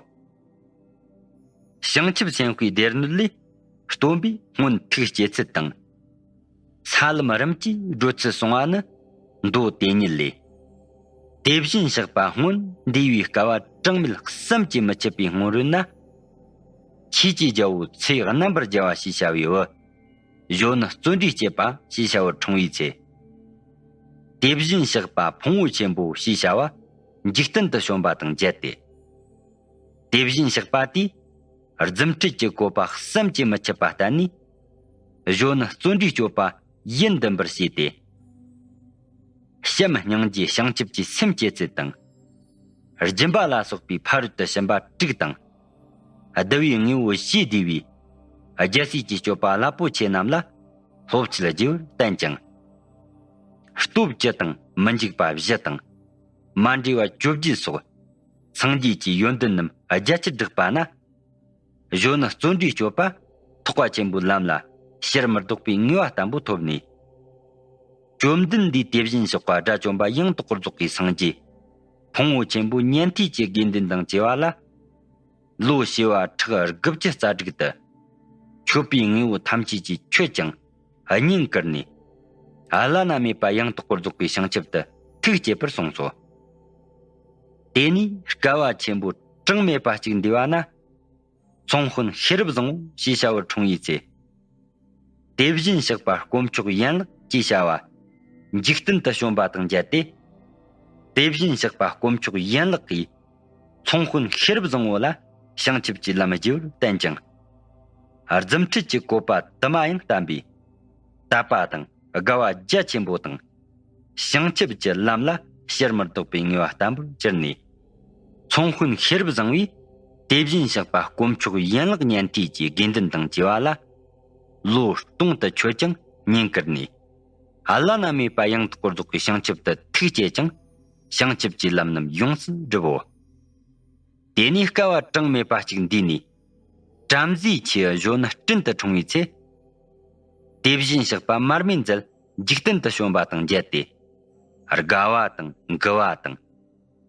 བྱང་ཆུབ་སེམས་དཔའི་སྡེ་སྣོད་ལས། སྟོན་པས་སྔོན་ཐུགས་བསྐྱེད་ཚུལ་དང་། ས་ལམ་རིམ་གྱིས་བགྲོད་ཚུལ་གསུང་བ་ནི། མདོ་དེ་ཉིད་ལས། དེ་བཞིན་གཤེགས་པ་སྔོན་འདས་པའི་བསྐལ་པ་གྲངས་མེད་བསམ་གྱིས་མི་ཁྱབ་པའི་སྔོན་རོལ་ན། ཆོས་ཀྱི་རྒྱལ་པོ་ཚེ་རྣམ་པར་རྒྱལ་བ་ཞེས་བྱ་བའི་བུ། གཞོན་ནུ་བརྩོན་འགྲུས་བསྐྱེད་པ་ཞེས་བྱ་བར་འཁྲུངས་པའི་ཚེ། དེ་བཞིན་གཤེགས་པ་ཕུང་པོ་ཆེན་པོ་ཞེས་བྱ་བ་འཇིག་རྟེན་དུ་བྱོན་པ་དང་མཇལ་ཏེ། དེ་བཞིན་གཤེགས་པ་དེས་རྫུ་འཕྲུལ་གྱི་བཀོད་པ་བསམ་གྱིས་མི་ཁྱབ་པ་བསྟན་ནས། གཞོན་ནུ་བརྩོན་འགྲུས་སྐྱོབ་པ་ཡིད་འདུན་པར་བྱས་ཏེ། བྱམས་སྙིང་རྗེ་བྱང་ཆུབ་ཀྱི་སེམས་བསྐྱེད་ཚུལ་དང་། སྦྱིན་པ་ལ་སོགས་པའི་ཕ་རོལ་ཏུ་ཕྱིན་པ་དྲུག་དང་། གདུལ་བའི་དངོས་པོ་ཞེས་བསྡུས་པའི་རྒྱལ་སྲས་ཀྱི་སྤྱོད་པ་རླབས་པོ་ཆེ་རྣམས་ལ་སློབ་ཁྲིད་རྒྱས་པར་བསྟན་ཅིང་། སྟོབས་བཅུ་དང་མི་འཇིགས་པ་བཞི་དང་། མ་འདྲེས་པ་བཅོ་བརྒྱད་སོགས་སངས་རྒྱས་ཀྱི་ཡོན་ཏན་རྣམས་རྒྱ་ཆེར་བསྒྲགས་པ་ན། གཞོན་ནུ་བརྩོན་འགྲུས་སྐྱོབ་པ་ཐེག་པ་ཆེན་པོའི་ལམ་ལ་ཕྱིར་མི་ལྡོག་པའི་ངེས་པ་བརྟན་པོ་ཐོབ་ནས། བཅོམ་ལྡན་འདས་དེ་བཞིན་གཤེགས་པ་དགྲ་བཅོམ་པ་ཡང་དག་པར་རྫོགས་པའི་སངས་རྒྱས་ཕུང་པོ་ཆེན་པོའི་ཉན་ཐོས་ཀྱི་དགེ་འདུན་དང་བཅས་པ་ལ། ལོ་བྱེ་བ་ཕྲག་དགུ་བཅུ་རྩ་དྲུག་ཏུ། མཆོད་པའི་དངོས་པོ་ཐམས་ཅད་ཀྱིས་མཆོད་ཅིང་བསྙེན་བཀུར་ནས། བླ་ན་མེད་པ་ཡང་དག་པར་རྫོགས་པའི་བྱང་ཆུབ་ཏུ་ཐུགས་བསྐྱེད་པར་གསུངས་སོ། དེ་ནས་བསྐལ་པ་ཆེན་པོ་གྲངས་མེད་པ་གཅིག་འདས་པ་ན། ཚོང་དཔོན་ཤེས་རབ་བཟང་པོ་ཞེས་བྱ་བར་འཁྲུངས་པའི་ཚེ། དེ་བཞིན་གཤེགས་པ་དཀོན་མཆོག་ཡན་ལག་ཅེས་བྱ་བ་འཇིག་རྟེན་དུ་བྱོན་པ་དང་མཇལ་ཏེ། དེ་བཞིན་གཤེགས་པ་དཀོན་མཆོག་ཡན་ལག་གིས་ཚོང་དཔོན་ཤེས་རབ་བཟང་པོ་ལ་བྱང་ཆུབ་ཀྱི་ལམ་རྒྱས་པར་བསྟན་ཅིང་། རྫུ་འཕྲུལ་གྱི་བཀོད་པ་དུ་མ་ཡང་བསྟན་པས། དད་པ་དང་དགའ་བ་རྒྱ་ཆེན་པོ་དང་། བྱང་ཆུབ་ཀྱི་ལམ་ལ་ཕྱིར་མི་ལྡོག་པའི་ངེས་པ་བརྟན་པོར་གྱུར་ནས། ཚོང་དཔོན་ཤེས་རབ་བཟང་པོས་དེ་བཞིན་གཤེགས་པ་དཀོན་མཆོག་ཡན་ལག་ཉན་ཐོས་ཀྱི་དགེ་འདུན་དང་བཅས་པ་ལ། ལོ་སྟོང་དུ་མཆོད་ཅིང་བསྙེན་བཀུར་ནས། བླ་ན་མེད་པ་ཡང་དག་པར་རྫོགས་པའི་བྱང་ཆུབ་ཏུ་ཐུགས་བསྐྱེད་ཅིང་། བྱང་ཆུབ་ཀྱི་ལམ་རྣམས་ཡོངས་སུ་བསྒྲུབ་བོ། དེ་ནས་བསྐལ་པ་གྲངས་མེད་པ་གཅིག་འདས་ནས། བྲམ་ཟེའི་ཁྱིའུ་གཞོན་ནུ་སྤྲིན་དུ་འཁྲུངས་པའི་ཚེ། དེ་བཞིན་གཤེགས་པ་མར་མེ་མཛད་འཇིག་རྟེན་དུ་བྱོན་པ་དང་མཇལ་ཏེ། དགའ་བ་དང་མགུ་བ་དང་།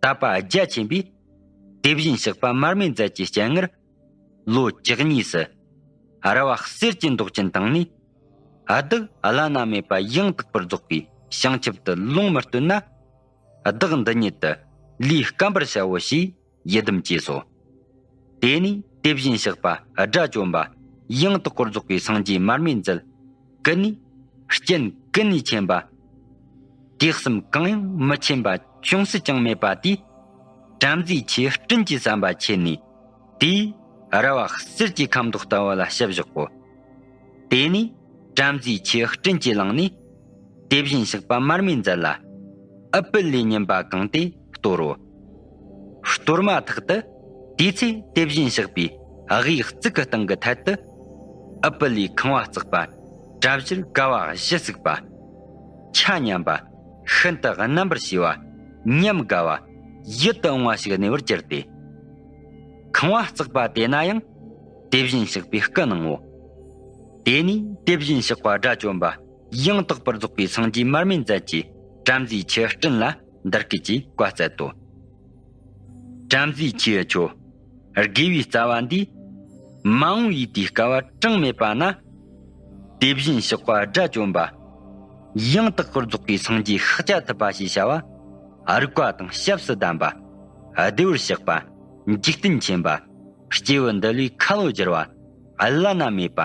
དད་པ་རྒྱ་ཆེན་པོས། དེ་བཞིན་གཤེགས་པ་མར་མེ་མཛད་ཀྱི་སྤྱན་སྔར། ལོ་བཅུ་གཉིས་སུ། ར་བ་གསེར་གྱི་མདོག་ཅན་བཏང་ནས། བདག་བླ་ན་མེད་པ་ཡང་དག་པར་རྫོགས་པའི་བྱང་ཆུབ་ཏུ་ལོངས་མི་སྤྲོད་ན། བདག་འདི་ཉིད་དུ་ལུས་བསྐམ་པར་བྱའོ་ཞེས་ཡི་དམ་བཅས་སོ། དེ་ནས་དེ་བཞིན་གཤེགས་པ་དགྲ་བཅོམ་པ་ཡང་དག་པར་རྫོགས་པའི་སངས་རྒྱས་མར་མེ་མཛད་ཀུན་ནས་སྤྱན་ཀུན་ནས་མཁྱེན་པ། དུས་གསུམ་གང་ཡང་མི་མཁྱེན་པ་ཅུང་ཟད་ཀྱང་མེད་པ་དེས། བྲམ་ཟེའི་ཁྱིའུ་སྤྲིན་གྱི་ཟམ་པ་ཁྱེར་ནས། དེས་ར་བ་གསེར་གྱི་ཁ་མདོག་ལྟ་བུ་ལ་ཞིབ་བཞག་གོ། དེ་ནས་བྲམ་ཟེའི་ཁྱིའུ་སྤྲིན་གྱིས་བླངས་ནས། དེ་བཞིན་གཤེགས་པ་མར་མེ་མཛད་ལ། ཨུཏྤལ་ལས་མཉེན་པ་གང་སྟེ་གཏོར་རོ། གཏོར་མ་ཐག་ཏུ། དེའི་ཚེ་དེ་བཞིན་གཤེགས་པའི་དབུའི་གཙུག་གི་སྟེང་གི་ཐད་དུ། ཨུཏྤལ་ལས་ཁང་བ་བརྩེགས་པ་གྲྭ་བཞིར་ཀ་བ་བཞི་བརྩིགས་པ། ཆ་མཉམ་པ། ཤིན་ཏུ་རྣམ་པར་ཕྱེ་བ། ཉམས་དགའ་བ། ཡིད་དུ་འོང་བ་ཞིག་གནས་པར་གྱུར་ཏེ། ཁང་བ་བརྩེགས་པ་དེ་ན་ཡང་དེ་བཞིན་གཤེགས་པའི་སྐུ་སྣང་ངོ་། དེ་ནས་དེ་བཞིན་གཤེགས་པ་དགྲ་བཅོམ་པ་ཡང་དག་པར་རྫོགས་པའི་སངས་རྒྱས་མར་མེ་མཛད་ཀྱིས་བྲམ་ཟེའི་ཁྱིའུ་སྤྲིན་ལ་འདི་སྐད་ཅེས་བཀའ་སྩལ་ཏོ། བྲམ་ཟེའི་ཁྱིའུ་ཁྱོད། དགེ་བའི་རྩ་བ་འདིས་མ་འོངས་པའི་དུས་བསྐལ་པ་གྲངས་མེད་པ་ན། དེ་བཞིན་གཤེགས་པ་དགྲ་བཅོམ་པ། ཡང་དག་པར་རྫོགས་པའི་སངས་རྒྱས་ཤཱཀྱ་ཐུབ་པ་ཞེས་བྱ་བ། རིག་པ་དང་སྐྱབས་སུ་ལྡན་པ། བདེ་བར་གཤེགས་པ། འཇིག་རྟེན་མཁྱེན་པ། སྐྱེས་བུ་འདུལ་བའི་ཁ་ལོ་བསྒྱུར་བ། བླ་ན་མེད་པ།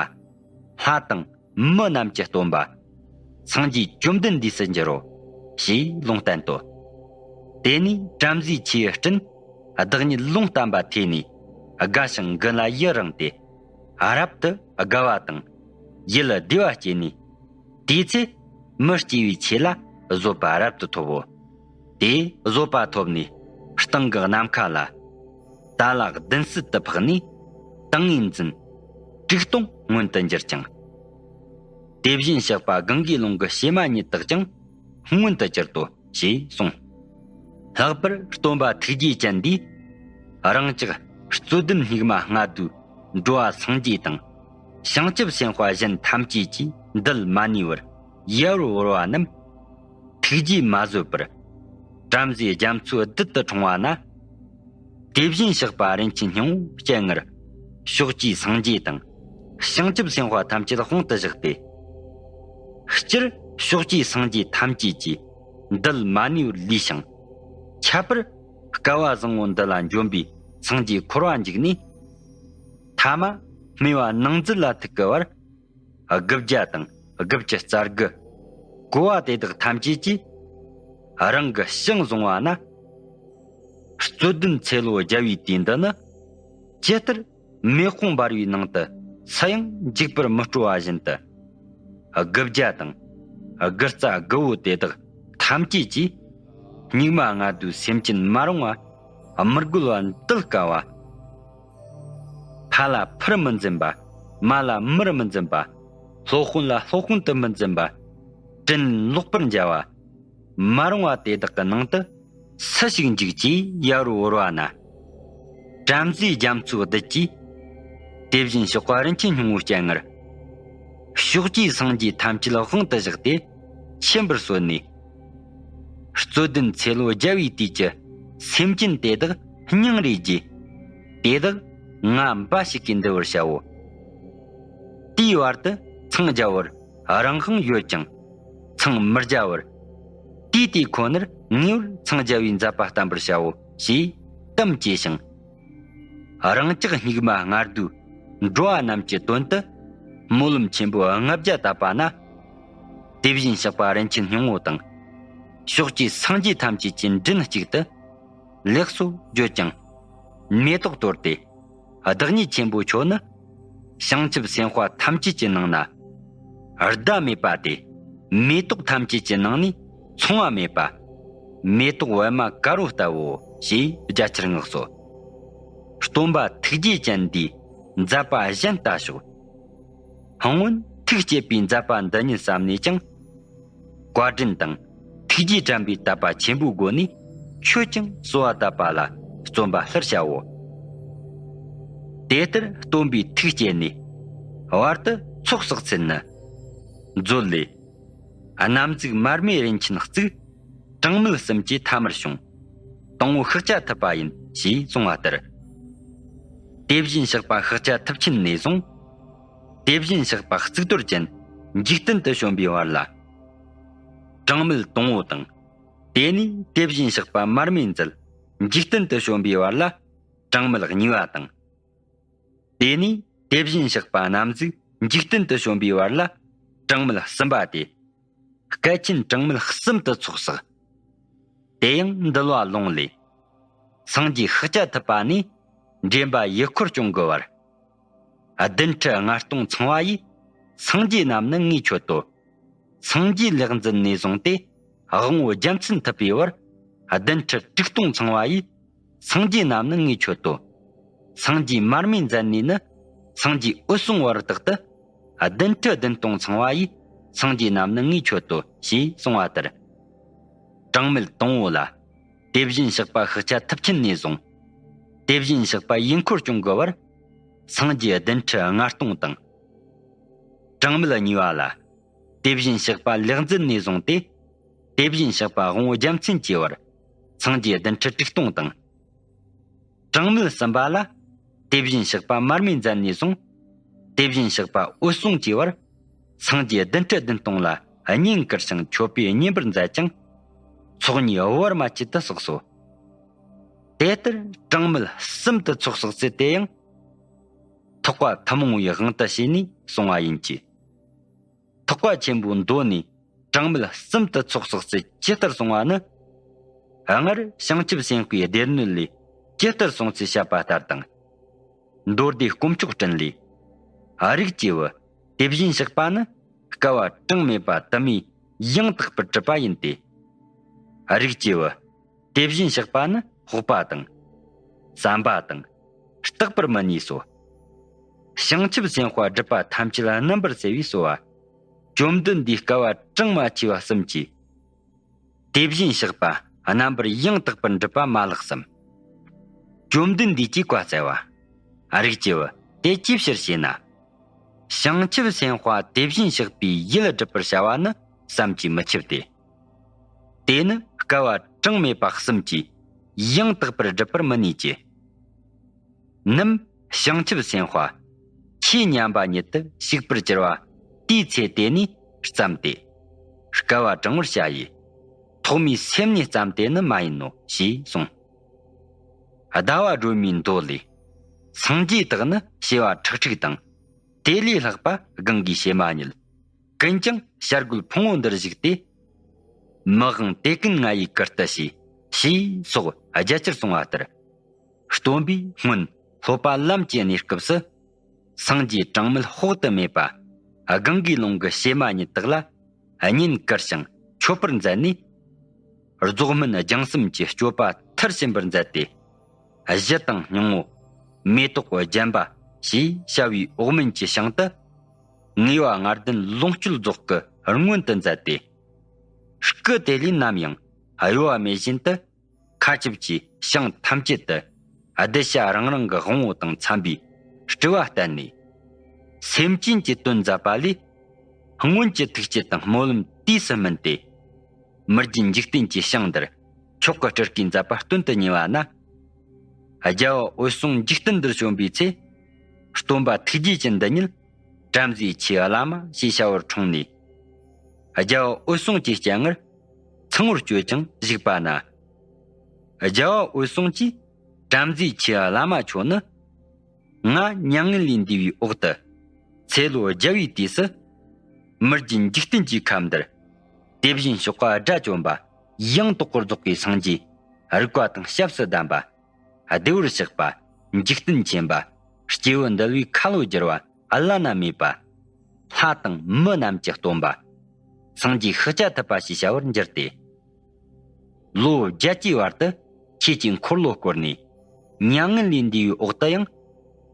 ལྷ་དང་མི་རྣམས་ཀྱི་སྟོན་པ། སངས་རྒྱས་བཅོམ་ལྡན་འདས་སུ་འགྱུར་རོ། ཞེས་ལུང་བསྟན་ཏོ། དེ་ནས་བྲམ་ཟེའི་ཁྱིའུ་སྤྲིན། བདག་ཉིད་ལུང་བསྟན་པ་ཐོས་ནས་དགའ་ཞིང་མགུ་ལ་ཡི་རངས་ཏེ། རབ་ཏུ་དགའ་བ་དང་། ཡིད་ལ་བདེ་བ་སྐྱེས་ནས། དེའི་ཚེ་མི་སྐྱེ་བའི་ཆོས་ལ་བཟོད་པ་རབ་ཏུ་ཐོབ་བོ། དེས་བཟོད་པ་ཐོབ་ནས་སྟེང་གི་ནམ་མཁའ་ལ། ཏཱ་ལ་བདུན་ཟུར་དུ་འཕགས་ནས་ཏིང་ངེ་འཛིན་དྲུག་སྟོང་མངོན་དུ་འགྱུར་ཅིང་། དེ་བཞིན་གཤེགས་པ་གངྒཱའི་ཀླུང་གི་བྱེ་མ་སྙེད་དག་ཀྱང་མངོན་དུ་གྱུར་ཏོ། ཞེས་གསུངས། ལྷག་པར་སྟོན་པ་ཐུགས་རྗེ་ཅན་འདིས་རང་ཅག་རྩོད་ལྡན་སྙིགས་མ་ལྔ་བདོའི་འགྲོ་བ་སངས་རྒྱས་དང་ བྱང་ཆུབ་སེམས་དཔའ་གཞན་ཐམས་ཅད་ཀྱིས་འདུལ་མ་ནུས་པར་ཡལ་བར་བོར་བ་རྣམས། ཐུགས་རྗེས་མ་བཟོད་པར། བྲམ་ཟེའི་རྒྱ་མཚོའི་རྡུལ་དུ་འཁྲུངས་པ་ན། དེ་བཞིན་གཤེགས་པ་རིན་ཆེན་སྙིང་པོའི་སྤྱན་སྔར། ཕྱོགས་བཅུའི་སངས་རྒྱས་དང་། བྱང་ཆུབ་སེམས་དཔའ་ཐམས་ཅད་དཔང་དུ་བཞག་སྟེ། སྤྱིར་ཕྱོགས་བཅུའི་སངས་རྒྱས་ཐམས་ཅད་ཀྱིས་འདུལ་མ་ནུས་པར་ལུས་ཤིང་། ཁྱད་པར་སྐལ་བ་བཟང་པོ་འདི་ལ་འཇོམས་པའི་སངས་རྒྱས་འཁོར་བ་འཇིག་ནས། ཐ་མ་སྨེ་བ་ནང་མཛོད་ལ་ཐུག་གི་བར། དགུ་བརྒྱ་དང་དགུ་བཅུ་རྩ་དགུ། གོ་བ་དེ་དག་ཐམས་ཅད་ཀྱིས་རང་གི་ཞིང་བཟུང་བ་ན། རྩོད་ལྡན་ཚེ་ལོ་བརྒྱ་པའི་དུས་འདི་ནི། ཇི་ལྟར་མེ་དཔུང་འབར་བའི་ནང་དུ་སུ་ཡང་འཇིག་པར་མི་སྤྲོ་བ་བཞིན་དུ། དགུ་བརྒྱ་དང་དགུ་རྩ་དགུ་བོ་དེ་དག་ཐམས་ཅད་ཀྱིས། སྙིགས་མ་ལྔ་བདོའི་སེམས་ཅན་མ་རུངས་པ། མི་རྒོལ་བ་འདུལ་དཀའ་བ། ཕ་ལ་ཕུར་མི་འཛིན་པ། མ་ལ་མུར་མི་འཛིན་པ། སློབ་དཔོན་ལ་སློབ་དཔོན་དུ་མི་འཛིན་པ། དྲིན་ལན་ལོག་པར་འཇལ་བ། མ་རུངས་པ་དེ་དག་གི་ནང་དུ་སུ་ཞིག་འཇུག་ཅེས་ཡལ་བར་བོར་བ་ན། བྲམ་ཟེའི་རྒྱ་མཚོའི་རྡུལ་གྱིས། དེ་བཞིན་གཤེགས་པ་རིན་ཆེན་སྙིང་པོའི་སྤྱན་སྔར། ཕྱོགས་བཅུའི་སངས་རྒྱས་ཐམས་ཅད་དཔང་དུ་བཞག་སྟེ་མཆིམས་པར་གསོལ་ནས། རྩོད་ལྡན་ཚེ་ལོ་བརྒྱ་པའི་དུས་ཀྱི་སེམས་ཅན་དེ་དག་སྙིང་རེ་རྗེ། དེ་དག་ང་འབའ་ཞིག་གིས་འདུལ་བར་བྱའོ། དེའི་བར་དུ་འཚང་རྒྱ་བར་རང་དབང་ཡོད་ཀྱང་འཚང་མི་རྒྱ་བར། དུས་དེ་ཁོ་ནར་ངེས་པར་འཚང་རྒྱ་བའི་མཛད་པ་བསྟན་པར་བྱའོ་ཞེས་དམ་བཅས་ཤིང་། རང་ཅག་སྙིགས་མ་ལྔ་བདོའི་འགྲོ་བ་རྣམས་ཀྱི་དོན་དུ་སྨོན་ལམ་ཆེན་པོ་ལྔ་བརྒྱ་བཏབ་པ་ན། དེ་བཞིན་གཤེགས་པ་རིན་ཆེན་སྙིང་པོ་དང་། ཕྱོགས་བཅུའི་སངས་རྒྱས་ཐམས་ཅད་ཀྱིས་མགྲིན་གཅིག་ཏུ། ལེགས་སོ་བརྗོད་ཅིང་། མེ་ཏོག་གཏོར་ཏེ། བདག་ཉིད་ཆེན་པོ་མཆོག་ནི། བྱང་ཆུབ་སེམས་དཔའ་ཐམས་ཅད་ཀྱི་ནང་ན། ཟླ་མེད་པ་སྟེ། མེ་ཏོག་ཐམས་ཅད་ཀྱི་ནང་ནས་མཚུངས་པ་མེད་པ། མེ་ཏོག་པད་མ་དཀར་པོ་ལྟ་བུའོ་ཞེས་རྒྱ་ཆེར་བསྔགས་སོ། སྟོན་པ་ཐུགས་རྗེ་ཅན་འདིས་མཛད་པ་གཞན་ལྟ་ཞོག་སྔོན་ཐུགས་བསྐྱེད་པའི་མཛད་པ་འདི་ཉིད་བསམ་ནས་ཀྱང་། བཀའ་དྲིན་དང་ཐུགས་རྗེས་དྲན་པའི་དད་པ་ཆེན་པོའི་སྒོ་ནས་ཆོས་ཀྱང་གསོལ་བ་བཏབ་པ་ལ་བརྩོན་པ་སླར་བྱའོ། དེ་ལྟར་སྟོན་པས་ཐུགས་བསྐྱེད་ནས། བར་དུ་ཚོགས་བསགས་ཚུལ་ནི། མཛོད་ལས། གནམ་གཟིགས་མར་མེ་རིན་ཆེན་གཙུག་གྲངས་མེད་གསུམ་གྱི་མཐའ་མར་བྱུང་། དང་པོ་ཤཱཀྱ་ཐུབ་པ་ཡིན་ཞེས་གསུངས་པ་ལྟར། དེ་བཞིན་གཤེགས་པ་ཤཱཀྱ་ཐུབ་ཆེན་ནས་བཟུང་། དེ་བཞིན་གཤེགས་པ་གཙུག་ཏོར་ཅན་འཇིག་རྟེན་དུ་བྱོན་པའི་བར་ལ། གྲངས་མེད་དང་པོ་དང་། དེ་ནས་དེ་བཞིན་གཤེགས་པ་མར་མེ་མཛད་འཇིག་རྟེན་དུ་བྱོན་པའི་བར་ལ་གྲངས་མེད་གཉིས་པ་དང་། དེ་ནས་དེ་བཞིན་གཤེགས་པ་གནམ་གཟིགས་འཇིག་རྟེན་དུ་བྱོན་པའི་བར་ལ་གྲངས་མེད་གསུམ་པ་སྟེ། སྐལ་ཆེན་གྲངས་མེད་གསུམ་དུ་ཚོགས་བསགས། དེ་ཡང་འདུལ་བ་ལུང་ལས། སངས་རྒྱས་ཤཱཀྱ་ཐུབ་པ་ནས་འདྲེན་པ་ཡུལ་འཁོར་སྐྱོང་གི་བར། བདུན་ཁྲི་ལྔ་སྟོང་ཚང་བ་ཡིས། སངས་རྒྱས་རྣམས་ནི་ངས་མཆོད་དོ། སངས་རྒྱས་ལེགས་མཛད་ནས་བཟུང་སྟེ། དབང་པོ་རྒྱལ་མཚན་ཐུབ་པའི་བར། བདུན་ཁྲི་དྲུག་སྟོང་ཚང་བ་ཡིས། སངས་རྒྱས་རྣམས་ནི་ངས་མཆོད་དོ། སངས་རྒྱས་མར་མེ་མཛད་ནས་ནི། སངས་རྒྱས་འོད་སྲུང་བར་དག་ཏུ། བདུན་ཁྲི་བདུན་སྟོང་ཚང་བ་ཡིས། སངས་རྒྱས་རྣམས་ནི་ངས་མཆོད་དོ། ཞེས་གསུངས་པ་ལྟར། གྲངས་མེད་དང་པོ་ལ། དེ་བཞིན་གཤེགས་པ་ཤཱཀྱ་ཐུབ་ཆེན་ནས་བཟུང་། དེ་བཞིན་གཤེགས་པ་ཡུལ་འཁོར་སྐྱོང་གི་བར། སངས་རྒྱས་བདུན་ཁྲི་ལྔ་སྟོང་དང་། གྲངས་མེད་གཉིས་པ་ལ། དེ་བཞིན་གཤེགས་པ་ལེགས་མཛད་ནས་བཟུང་སྟེ། དེ་བཞིན་གཤེགས་པ་དབང་པོ་རྒྱལ་མཚན་གྱི་བར། སངས་རྒྱས་བདུན་ཁྲི་དྲུག་སྟོང་དང་། གྲངས་མེད་གསུམ་པ་ལ། དེ་བཞིན་གཤེགས་པ་མར་མེ་མཛད་ནས་བཟུང་། དེ་བཞིན་གཤེགས་པ་འོད་སྲུང་གི་བར། སངས་རྒྱས་བདུན་ཁྲི་བདུན་སྟོང་ལ་བསྙེན་བཀུར་ཞིང་མཆོད་པས་བསྙེན་པར་མཛད་ཅིང་། ཚོགས་གཉིས་བར་མ་ཆད་དུ་བསགས་སོ། དེ་ལྟར་གྲངས་མེད་གསུམ་དུ་ཚོགས་བསགས་ཚུལ་དེ་ཡང་། ཐེག་པ་ཐུན་མོང་བའི་དབང་དུ་བྱས་ནས་གསུངས་པ་ཡིན་གྱི། ཐེག་པ་ཆེན་པོའི་མདོ་ནས་གྲངས་མེད་གསུམ་དུ་ཚོགས་བསགས་ཚུལ་ཇི་ལྟར་གསུངས་པ་ནི། སྔར་བྱང་ཆུབ་སེམས་དཔའི་སྡེ་སྣོད་ལས་ཇི་ལྟར་གསུངས་ཚུལ་བཤད་པ་ལྟར་དང་། མདོ་སྡེ་དཀོན་མཆོག་སྤྲིན་ལས། རིགས་ཀྱི་བུ། དེ་བཞིན་གཤེགས་པ་ནི་བསྐལ་པ་གྲངས་མེད་པ་དུ་མའི་ཡང་དག་པར་གྲུབ་པ་ཡིན་ཏེ། རིགས་ཀྱི་བུ། དེ་བཞིན་གཤེགས་པ་ནི་འཕགས་པ་དང་། བསམ་པ་དང་། རྟག་པར་མི་གནས་སོ། བྱང་ཆུབ་སེམས་དཔའ་སྒྲུབ་པ་ཐམས་ཅད་རྣམ་པར་སེལ་བའི་གསོལ་བ། བཅོམ་ལྡན་འདས་བསྐལ་པ་གྲངས་མ་ཆེ་བ་གསུམ་གྱིས། དེ་བཞིན་གཤེགས་པ་རྣམ་པར་ཡང་དག་པར་འགྲུབ་པ་མ་ལགས་སམ། བཅོམ་ལྡན་འདས་ཀྱིས་བཀའ་སྩལ་པ། རིགས་ཀྱི་བུ། དེ་ཅིའི་ཕྱིར་ཞེ་ན། བྱང་ཆུབ་སེམས་དཔའ་དེ་བཞིན་གཤེགས་པའི་ཡུལ་བསྒྲུབ་པར་བྱ་བ་ནི་བསམ་གྱིས་མི་ཁྱབ་སྟེ། དེ་ནི་བསྐལ་པ་གྲངས་མེད་པ་གསུམ་གྱིས་ཡང་དག་པར་བསྒྲུབ་པར་མི་ནུས་ཀྱི། ནམ་བྱང་ཆུབ་སེམས་དཔའ་ཆོས་ཉན་པ་ཉིད་དུ་ཞུགས་པར་གྱུར་པ་དེའི་ཚེ་དེ་ནས་བརྩམས་ཏེ། བསྐལ་པ་དྲང་བར་བྱ་ཡི། ཐོག་མའི་སེམས་ཉིད་ཙམ་དེ་ནི་མ་ཡིན་ནོ་ཞེས་གསུངས། ཟླ་བ་སྒྲོལ་མའི་མདོ་ལས། སངས་རྒྱས་དག་ནི་བྱེ་བ་ཁྲག་ཁྲིག་དང་། དེ་ལས་ལྷག་པ་གང་གིས་བྱེ་མ་རྙེད། ཀུན་ཀྱང་བྱ་རྒོད་ཕུང་པོ་འདིར་བཞུགས་ཏེ། མི་དབང་དེ་ཀུན་ང་ཡི་གུར་དུ་ཞུས། ཞེས་སོགས་རྒྱ་ཆེར་གསུངས་པ་ལྟར། སྟོན་པས་སྔོན་སློབ་པ་ལམ་གྱི་གནས་སྐབས་སུ། སངས་རྒྱས་གྲངས་མེད་དཔག་ཏུ་མེད་པ། གང་གི་ལུང་གི་བྱེ་མ་ཉིད་དག་ལ། བསྙེན་བཀུར་ཞིང་མཆོད་པར་མཛད་ནས། རྫོགས་སྨིན་སྦྱང་གསུམ་གྱི་སྤྱོད་པ་མཐར་ཕྱིན་པར་མཛད་དེ། གཞི་དང་སྙིང་པོ། མེ་ཏོག་བརྒྱན་པ་ཞེས་བྱ་བའི་འོག་མིན་གྱི་ཞིང་དུ། ངེས་པ་ལྔ་ལྡན་ལོངས་སྤྱོད་རྫོགས་སྐུ་མངོན་དུ་མཛད་དེ། སྐུ་དེ་ལས་ནམ་ཡང་གཡོ་བ་མེད་བཞིན་དུ། མཁའ་ཁྱབ་ཀྱི་ཞིང་ཐམས་ཅད་དུ་གདུལ་བྱ་རང་རང་གི་དབང་པོ་དང་འཚམ་པའི་སྤྲུལ་པ་བསྟན་ནས། སེམས་ཅན་གྱི་དོན་མཛད་པ་ལས། སྔོན་གྱི་ཐུགས་བསྐྱེད་དང་སྨོན་ལམ་དུས་སུ་སྨིན་ཏེ། མི་རྒྱུད་འཇིག་རྟེན་གྱི་ཞིང་འདིར་མཆོག་གི་སྤྲུལ་སྐུའི་མཛད་པ་སྟོན་དུ་ཉེ་བ་ན། རྒྱལ་བ་འོད་སྲུང་འཇིག་རྟེན་འདིར་བྱོན་པའི་ཚེ། སྟོན་པ་ཐུགས་རྗེ་ཅན་འདི་ཉིད་བྲམ་ཟེ་ཆོས་བླ་མ་ཞེས་བྱ་བར་འཁྲུངས་ནས། རྒྱལ་བ་འོད་སྲུང་གི་སྤྱན་སྔར་མཚན་མོར་སྤྱོད་ཅིང་བཞུགས་པ་ན། རྒྱལ་བ་འོད་སྲུང་གིས་བྲམ་ཟེ་ཆོས་བླ་མ་མཆོག་ནི། ང་མྱ་ངན་ལས་འདས་པའི་འོག་ཏུ། ཚེ་ལོ་བརྒྱ་པའི་དུས་སུ། མི་རྒྱུད་འཇིག་རྟེན་གྱི་ཁམས་འདིར། དེ་བཞིན་གཤོག་པ་དགྲ་བཅོམ་པ། ཡང་དག་པར་རྫོགས་པའི་སངས་རྒྱས། རིག་པ་དང་སྐྱབས་སུ་ལྡན་པ། བདེ་བར་གཤེགས་པ། འཇིག་རྟེན་མཁྱེན་པ། སྐྱེས་བུ་འདུལ་བའི་ཁ་ལོ་བསྒྱུར་བ། བླ་ན་མེད་པ། ལྷ་དང་མི་རྣམས་ཀྱི་སྟོན་པ། སངས་རྒྱས་ཤཱཀྱ་ཐུབ་པ་ཞེས་བྱ་བར་འགྱུར་ཏེ། ལོ་བརྒྱད་ཅུའི་བར་དུ་ཁྱེད་ཀྱི་འཁོར་ལོ་བསྐོར་ནས། མྱ་ངན་ལས་འདས་པའི་འོག་ཏུ་ཡང་།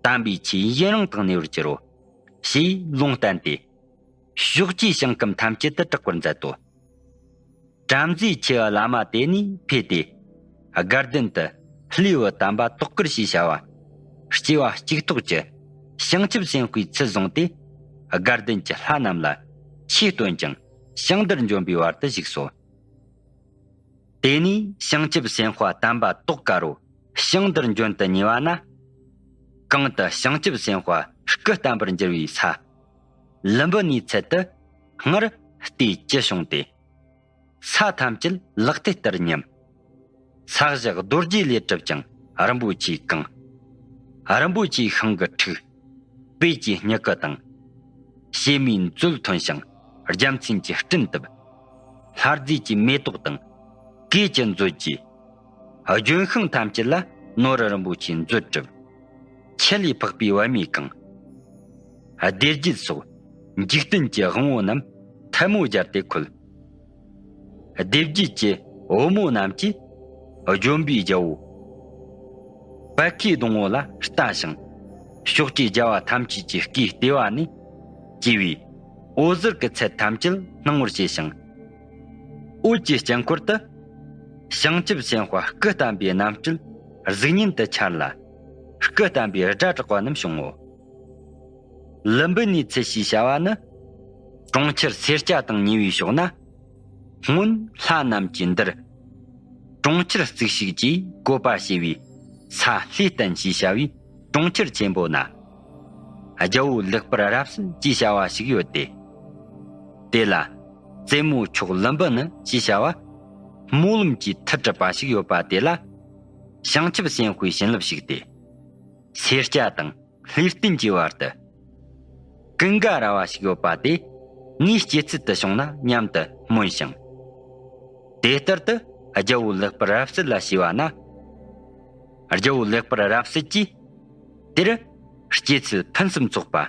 དམ་པའི་ཆོས་ཡུན་རིང་དུ་གནས་པར་གྱུར་རོ། ཞེས་ལུང་བསྟན་ཏེ། ཕྱོགས་བཅུའི་ཞིང་ཁམས་ཐམས་ཅད་དུ་གྲགས་པར་མཛད་དོ། བྲམ་ཟེ་ཆོས་བླ་མ་དེ་ནས་ཕེབས་ཏེ། དགའ་ལྡན་དུ་ལྷའི་བུ་དམ་པ་ཏོག་དཀར་ཞེས་བྱ་བ། སྐྱེ་བ་གཅིག་ཐོག་གི་བྱང་ཆུབ་སེམས་དཔའི་ཚུལ་བཟུང་སྟེ། དགའ་ལྡན་གྱི་ལྷ་རྣམས་ལ་ཆོས་སྟོན་ཅིང་ཞིང་འདིར་འབྱོན་པའི་བར་དུ་བཞུགས་སོ། དེ་ནས་བྱང་ཆུབ་སེམས་དཔའ་དམ་པ་ཏོག་དཀར་པོ་ཞིང་འདིར་འབྱོན་དུ་ཉེ་བ་ན། གང་དུ་བྱང་ཆུབ་སེམས་དཔའ་སྐུ་བལྟམས་པར་འགྱུར་བའི་ས། ལུམ་བི་ནིའི་ཚལ་དུ་སྔར་ལྟས་ཅི་བྱུང་སྟེ། ས་ཐམས་ཅད་ལག་མཐིལ་ལྟར་མཉམ། ས་གཞི་རྡོ་རྗེ་ལས་གྲུབ་ཅིང་རིན་པོ་ཆེས་གང་། རིན་པོ་ཆེའི་ཤིང་གི་ཕྲུག་སྤོས་ཀྱི་སྨྱུ་གུ་དང་། ཕྱེ་མའི་མཛོད་ཐོན་ཞིང་རྒྱལ་མཚན་གྱི་སྤྲིན་བཏབ། ལྷ་རྫས་ཀྱི་མེ་ཏོག་དང་། གོས་ཀྱི་མཛོད་ཀྱིས། ལྗོན་ཤིང་ཐམས་ཅད་ལ་ནོར་རིན་པོ་ཆེའི་མཛོད་གྲུབ། ཆུ་ལས་འཕགས་པའི་པད་མས་གང་། སྡེ་བརྒྱད་སོགས་འཇིག་རྟེན་གྱི་དབང་པོ་རྣམས་ཐལ་མོ་སྦྱར་ཏེ་འཁོད། སྡེ་བརྒྱད་ཀྱི་བུ་མོ་རྣམས་ཀྱིས་ལྗོན་པའི་རྒྱལ་པོ་བད་ཀའི་སྡོང་པོ་ལ་ལྟ་ཞིང་། ཕྱོགས་ཀྱི་རྒྱལ་བ་ཐམས་ཅད་ཀྱི་སྐུའི་ལྟེ་བ་ནས་སྐྱེས་པའི་འོད་ཟེར་གྱི་ཚད་ཐམས་ཅད་སྣང་བར་བྱས་ཤིང་། འོད་ཀྱི་དཀྱིལ་འཁོར་དུ་བྱང་ཆུབ་སེམས་དཔའ་སྐུ་བལྟམས་པའི་རྣམ་སྤྲུལ་གཟུགས་བརྙན་དུ་འཆར་ལ། སྐུ་བལྟམས་པའི་སྒྲ་གྲགས་པ་རྣམས་བྱུང་ངོ་། ལུམ་བི་ནིའི་ཚལ་ཞེས་བྱ་བ་ནི། གྲོང་ཁྱེར་སེར་སྐྱ་དང་ཉེ་བའི་ཕྱོགས་ན། སྔོན་ལྷ་རྣམས་ཀྱིས་འདིར། གྲོང་ཁྱེར་བརྩིགས་ཤིག་ཅེས་བཀོད་པ་བྱས་པའི་ས་ལྷའི་རྟེན་ཞེས་བྱ་བའི་གྲོང་ཁྱེར་ཆེན་པོ་ན། རྒྱལ་པོ་ལེགས་པར་རབ་གསལ་ཅེས་བྱ་བ་ཞིག་ཡོད་དེ། དེ་ལ་རྩེ་མོ་མཆོག་ལུམ་བི་ནི་ཞེས་བྱ་བ། སྨོན་ལམ་གྱི་མཐུ་གྲུབ་པ་ཞིག་ཡོད་པ་དེ་ལ། བྱང་ཆུབ་སེམས་དཔའི་བྱིན་རླབས་ཞུགས་ཏེ། སེར་སྐྱ་དང་། ལྷའི་རྟེན་གྱི་བར་དུ། ཀུན་དགའ་ར་བ་ཞིག་ཡོད་པ་དེ། ངའི་སྐྱེད་ཚལ་དུ་བྱུང་ན་སྙམ་དུ་སྨོན་ཞིང་། དེ་ལྟར་དུ་རྒྱལ་པོ་ལེགས་པར་རབ་གསལ་ལ་ཞུས་པ་ན། རྒྱལ་པོ་ལེགས་པར་རབ་གསལ་གྱིས། དེར་སྐྱེད་ཚལ་ཕུན་སུམ་ཚོགས་པ།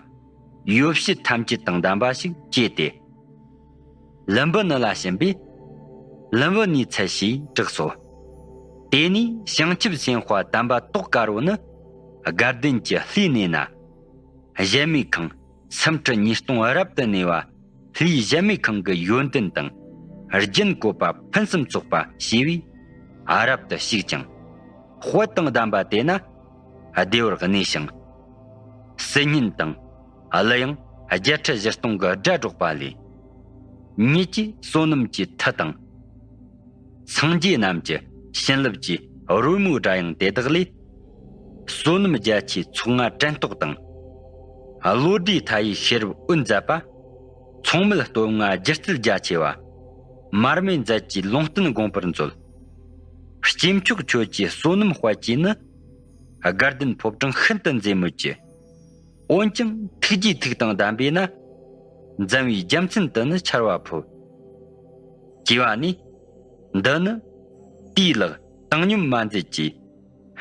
ཡོ་བྱད་ཐམས་ཅད་དང་ལྡན་པ་ཞིག་སྐྱེས་ཏེ། ལུམ་བི་ནི་ལ་བྱིན་པས། ལུམ་བི་ནིའི་ཚལ་ཞེས་གྲགས་སོ། དེ་ནས་བྱང་ཆུབ་སེམས་དཔའ་དམ་པ་ཏོག་དཀར་པོ་ནི། དགའ་ལྡན་གྱི་ལྷའི་གནས་ན། གཞལ་མེད་ཁང་། སུམ་ཁྲི་ཉིས་སྟོང་རབ་ཏུ་གནས་པ། ལྷའི་གཞལ་མེད་ཁང་གི་ཡོན་ཏན་དང་། རྒྱན་བཀོད་པ་ཕུན་སུམ་ཚོགས་པ་ཞེས་པས། རབ་ཏུ་བྱུག་ཅིང་། དཔལ་དང་ལྡན་པ་དེ་ན། བདེ་བར་གནས་ཤིང་། སྲིད་ཉིན་དང་། གླུ་དབྱངས། བརྒྱད་ཁྲི་བཞི་སྟོང་གི་སྒྲ་སྒྲོག་པ་ལས། ཉིད་ཀྱིས་བསོད་ནམས་ཀྱི་མཐུ་དང་། སངས་རྒྱས་རྣམས་ཀྱི་བྱིན་རླབས་ཀྱི་རོལ་མོའི་སྒྲ་དབྱངས་དེ་དག་ལས། བསོད་ནམས་རྒྱ་ཆེའི་ཚོགས་ལྔ་དྲན་རྟོག་དང་། བློ་གྲོས་མཐའ་ཡས་ཤེས་རབ་འོད་མཛད་པ། མཚུངས་མེད་སྟོབས་ལྔ་སྒྱུ་རྩལ་རྒྱ་ཆེ་བ། མར་མེ་མཛད་ཀྱི་ལུང་བསྟན་དགོངས་པར་མཛོད། སྐྱེས་མཆོག་ཁྱོད་ཀྱི་བསོད་ནམས་དཔལ་གྱིས་ནི། དགའ་ལྡན་ཕོ་བྲང་ཤིན་ཏུ་མཛེས་མོད་ཀྱི། འོན་ཀྱང་ཐུགས་རྗེའི་ཐུགས་དང་ལྡན་པས་ན། འཛམ་བུའི་རྒྱལ་མཚན་དུ་ནི་འཆར་བ་ཕོད། ཅེས་པ་ནས། འདི་ནི། དེའི་ལག་བཏང་སྙོམས་མ་མཛད་ཀྱི།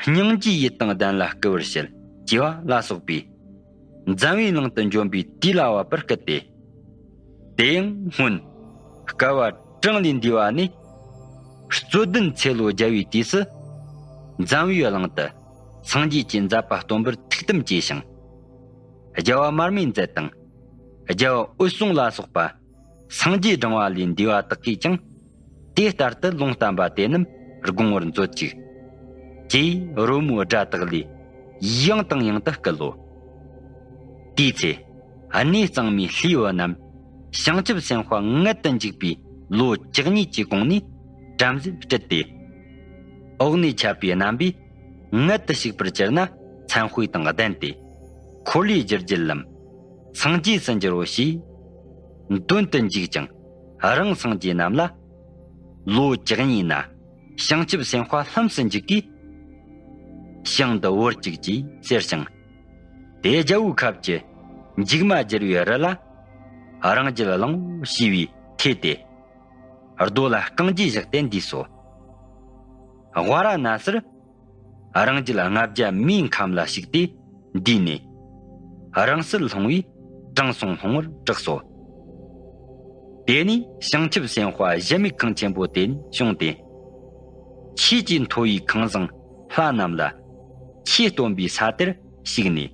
སྙིང་རྗེའི་ཡིད་དང་ལྡན་ལ་བསྐུལ་བར་བྱེད། ཅེས་པ་ལ་སོགས་པས། འཛམ་བུའི་གླིང་དུ་འབྱོན་པའི་དུས་ལ་བབ་པར་བསྐུལ་ཏེ། དེ་ཡང་སྔོན། བསྐལ་པ་གྲངས་ལས་འདས་པ་ནས། རྩོད་ལྡན་ཚེ་ལོ་བརྒྱ་པའི་དུས་སུ། འཛམ་བུའི་གླིང་དུ། སངས་རྒྱས་ཀྱི་མཛད་པ་སྟོན་པར་ཐུགས་དམ་བཅས་ཤིང་། རྒྱལ་བ་མར་མེ་མཛད་དང་། རྒྱལ་བ་འོད་སྲུང་ལ་སོགས་པ། སངས་རྒྱས་བགྲང་བ་ལས་འདས་པ་དག་གིས་ཀྱང་། དེ་ལྟར་དུ་ལུང་བསྟན་པ་དེ་རྣམས་དགོངས་པར་མཛོད་ཅིག །ཅེས་རོལ་མོའི་སྒྲ་དག་ལས་ཡང་དང་ཡང་དུ་བསྐུལ་ལོ། དེའི་ཚེ། གནས་གཙང་མའི་ལྷའི་བུ་རྣམས། བྱང་ཆུབ་སེམས་དཔའ་མངལ་དུ་འཇུག་པའི་ལོ་བཅུ་གཉིས་ཀྱི་གོང་ནས་བྲམ་ཟེར་སྤྲུལ་ཏེ། འོག་ནས་ཁྱབ་པའི་རྣམ་པས་མངལ་དུ་ཞུགས་པར་གྱུར་ན་མཚན་དཔེ་དང་ལྡན་ཏེ། འཁོར་ལོས་སྒྱུར་རྒྱུ་ལམ། སངས་རྒྱས་སུ་འགྱུར་རོ་ཞེས། འདོན་དུ་འཇུག་ཅིང་རང་སངས་རྒྱས་རྣམས་ལ། ལོ་བཅུ་གཉིས་ན་བྱང་ཆུབ་སེམས་དཔའ་ལྷུམས་སུ་འཇུག་གིས། ཞིང་འདི་བོར་ཅིག་ཅེས་ཟེར་ཞིང་། དེ་རྒྱལ་པོའི་ཁབ་ཀྱི་མཇུག་མ་བསྒྱུར་བའི་རི་ལ་རང་རྒྱུད་བླང་ཞེས་པའི་ཐད་དེ། རྡོ་ལ་རྐང་རྗེས་བཞག་སྟེ་འདུས་སོ། ཝཱ་ར་ཎ་སིར། རང་རྒྱུད་ལྔ་བརྒྱ་མིའི་ཁམས་ལ་ཞུགས་ཏེ་འདུས་ནས། རང་སྲིད་ལྷུང་བས་དྲང་སྲོང་ལྷུང་བར་གྲགས་སོ། དེ་ནས་བྱང་ཆུབ་སེམས་དཔའ་གཞི་མེད་ཁང་ཆེན་པོ་དེ་ནས་བྱུང་སྟེ། ཆོས་ཀྱི་མཐོ་བའི་ཁང་བཟང་ལྷ་རྣམས་ལ། ཆོས་སྟོན་པའི་ས་དེར་ཞུགས་ནས།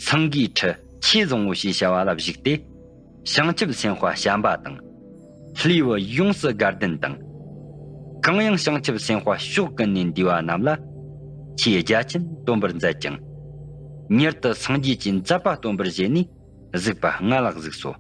སེང་གེའི་ཁྲི་ཆོས་བཟང་པོ་ཞེས་བྱ་བ་ལ་བཞུགས་ཏེ། བྱང་ཆུབ་སེམས་དཔའ་བྱམས་པ་དང་། ལྷའི་བུ་ཡོངས་སུ་དགའ་ལྡན་དང་། གང་ཡང་བྱང་ཆུབ་སེམས་དཔའ་ཕྱོགས་ཀུན་ནས་འདུས་པ་རྣམས་ལ། ཆོས་རྒྱ་ཆེན་སྟོན་པར་མཛད་ཅིང་། མྱུར་དུ་སངས་རྒྱས་ཀྱི་མཛད་པ་སྟོན་པར་བཞེད་ནས་གཟིགས་པ་ལྔ་ལ་གཟིགས་སོ།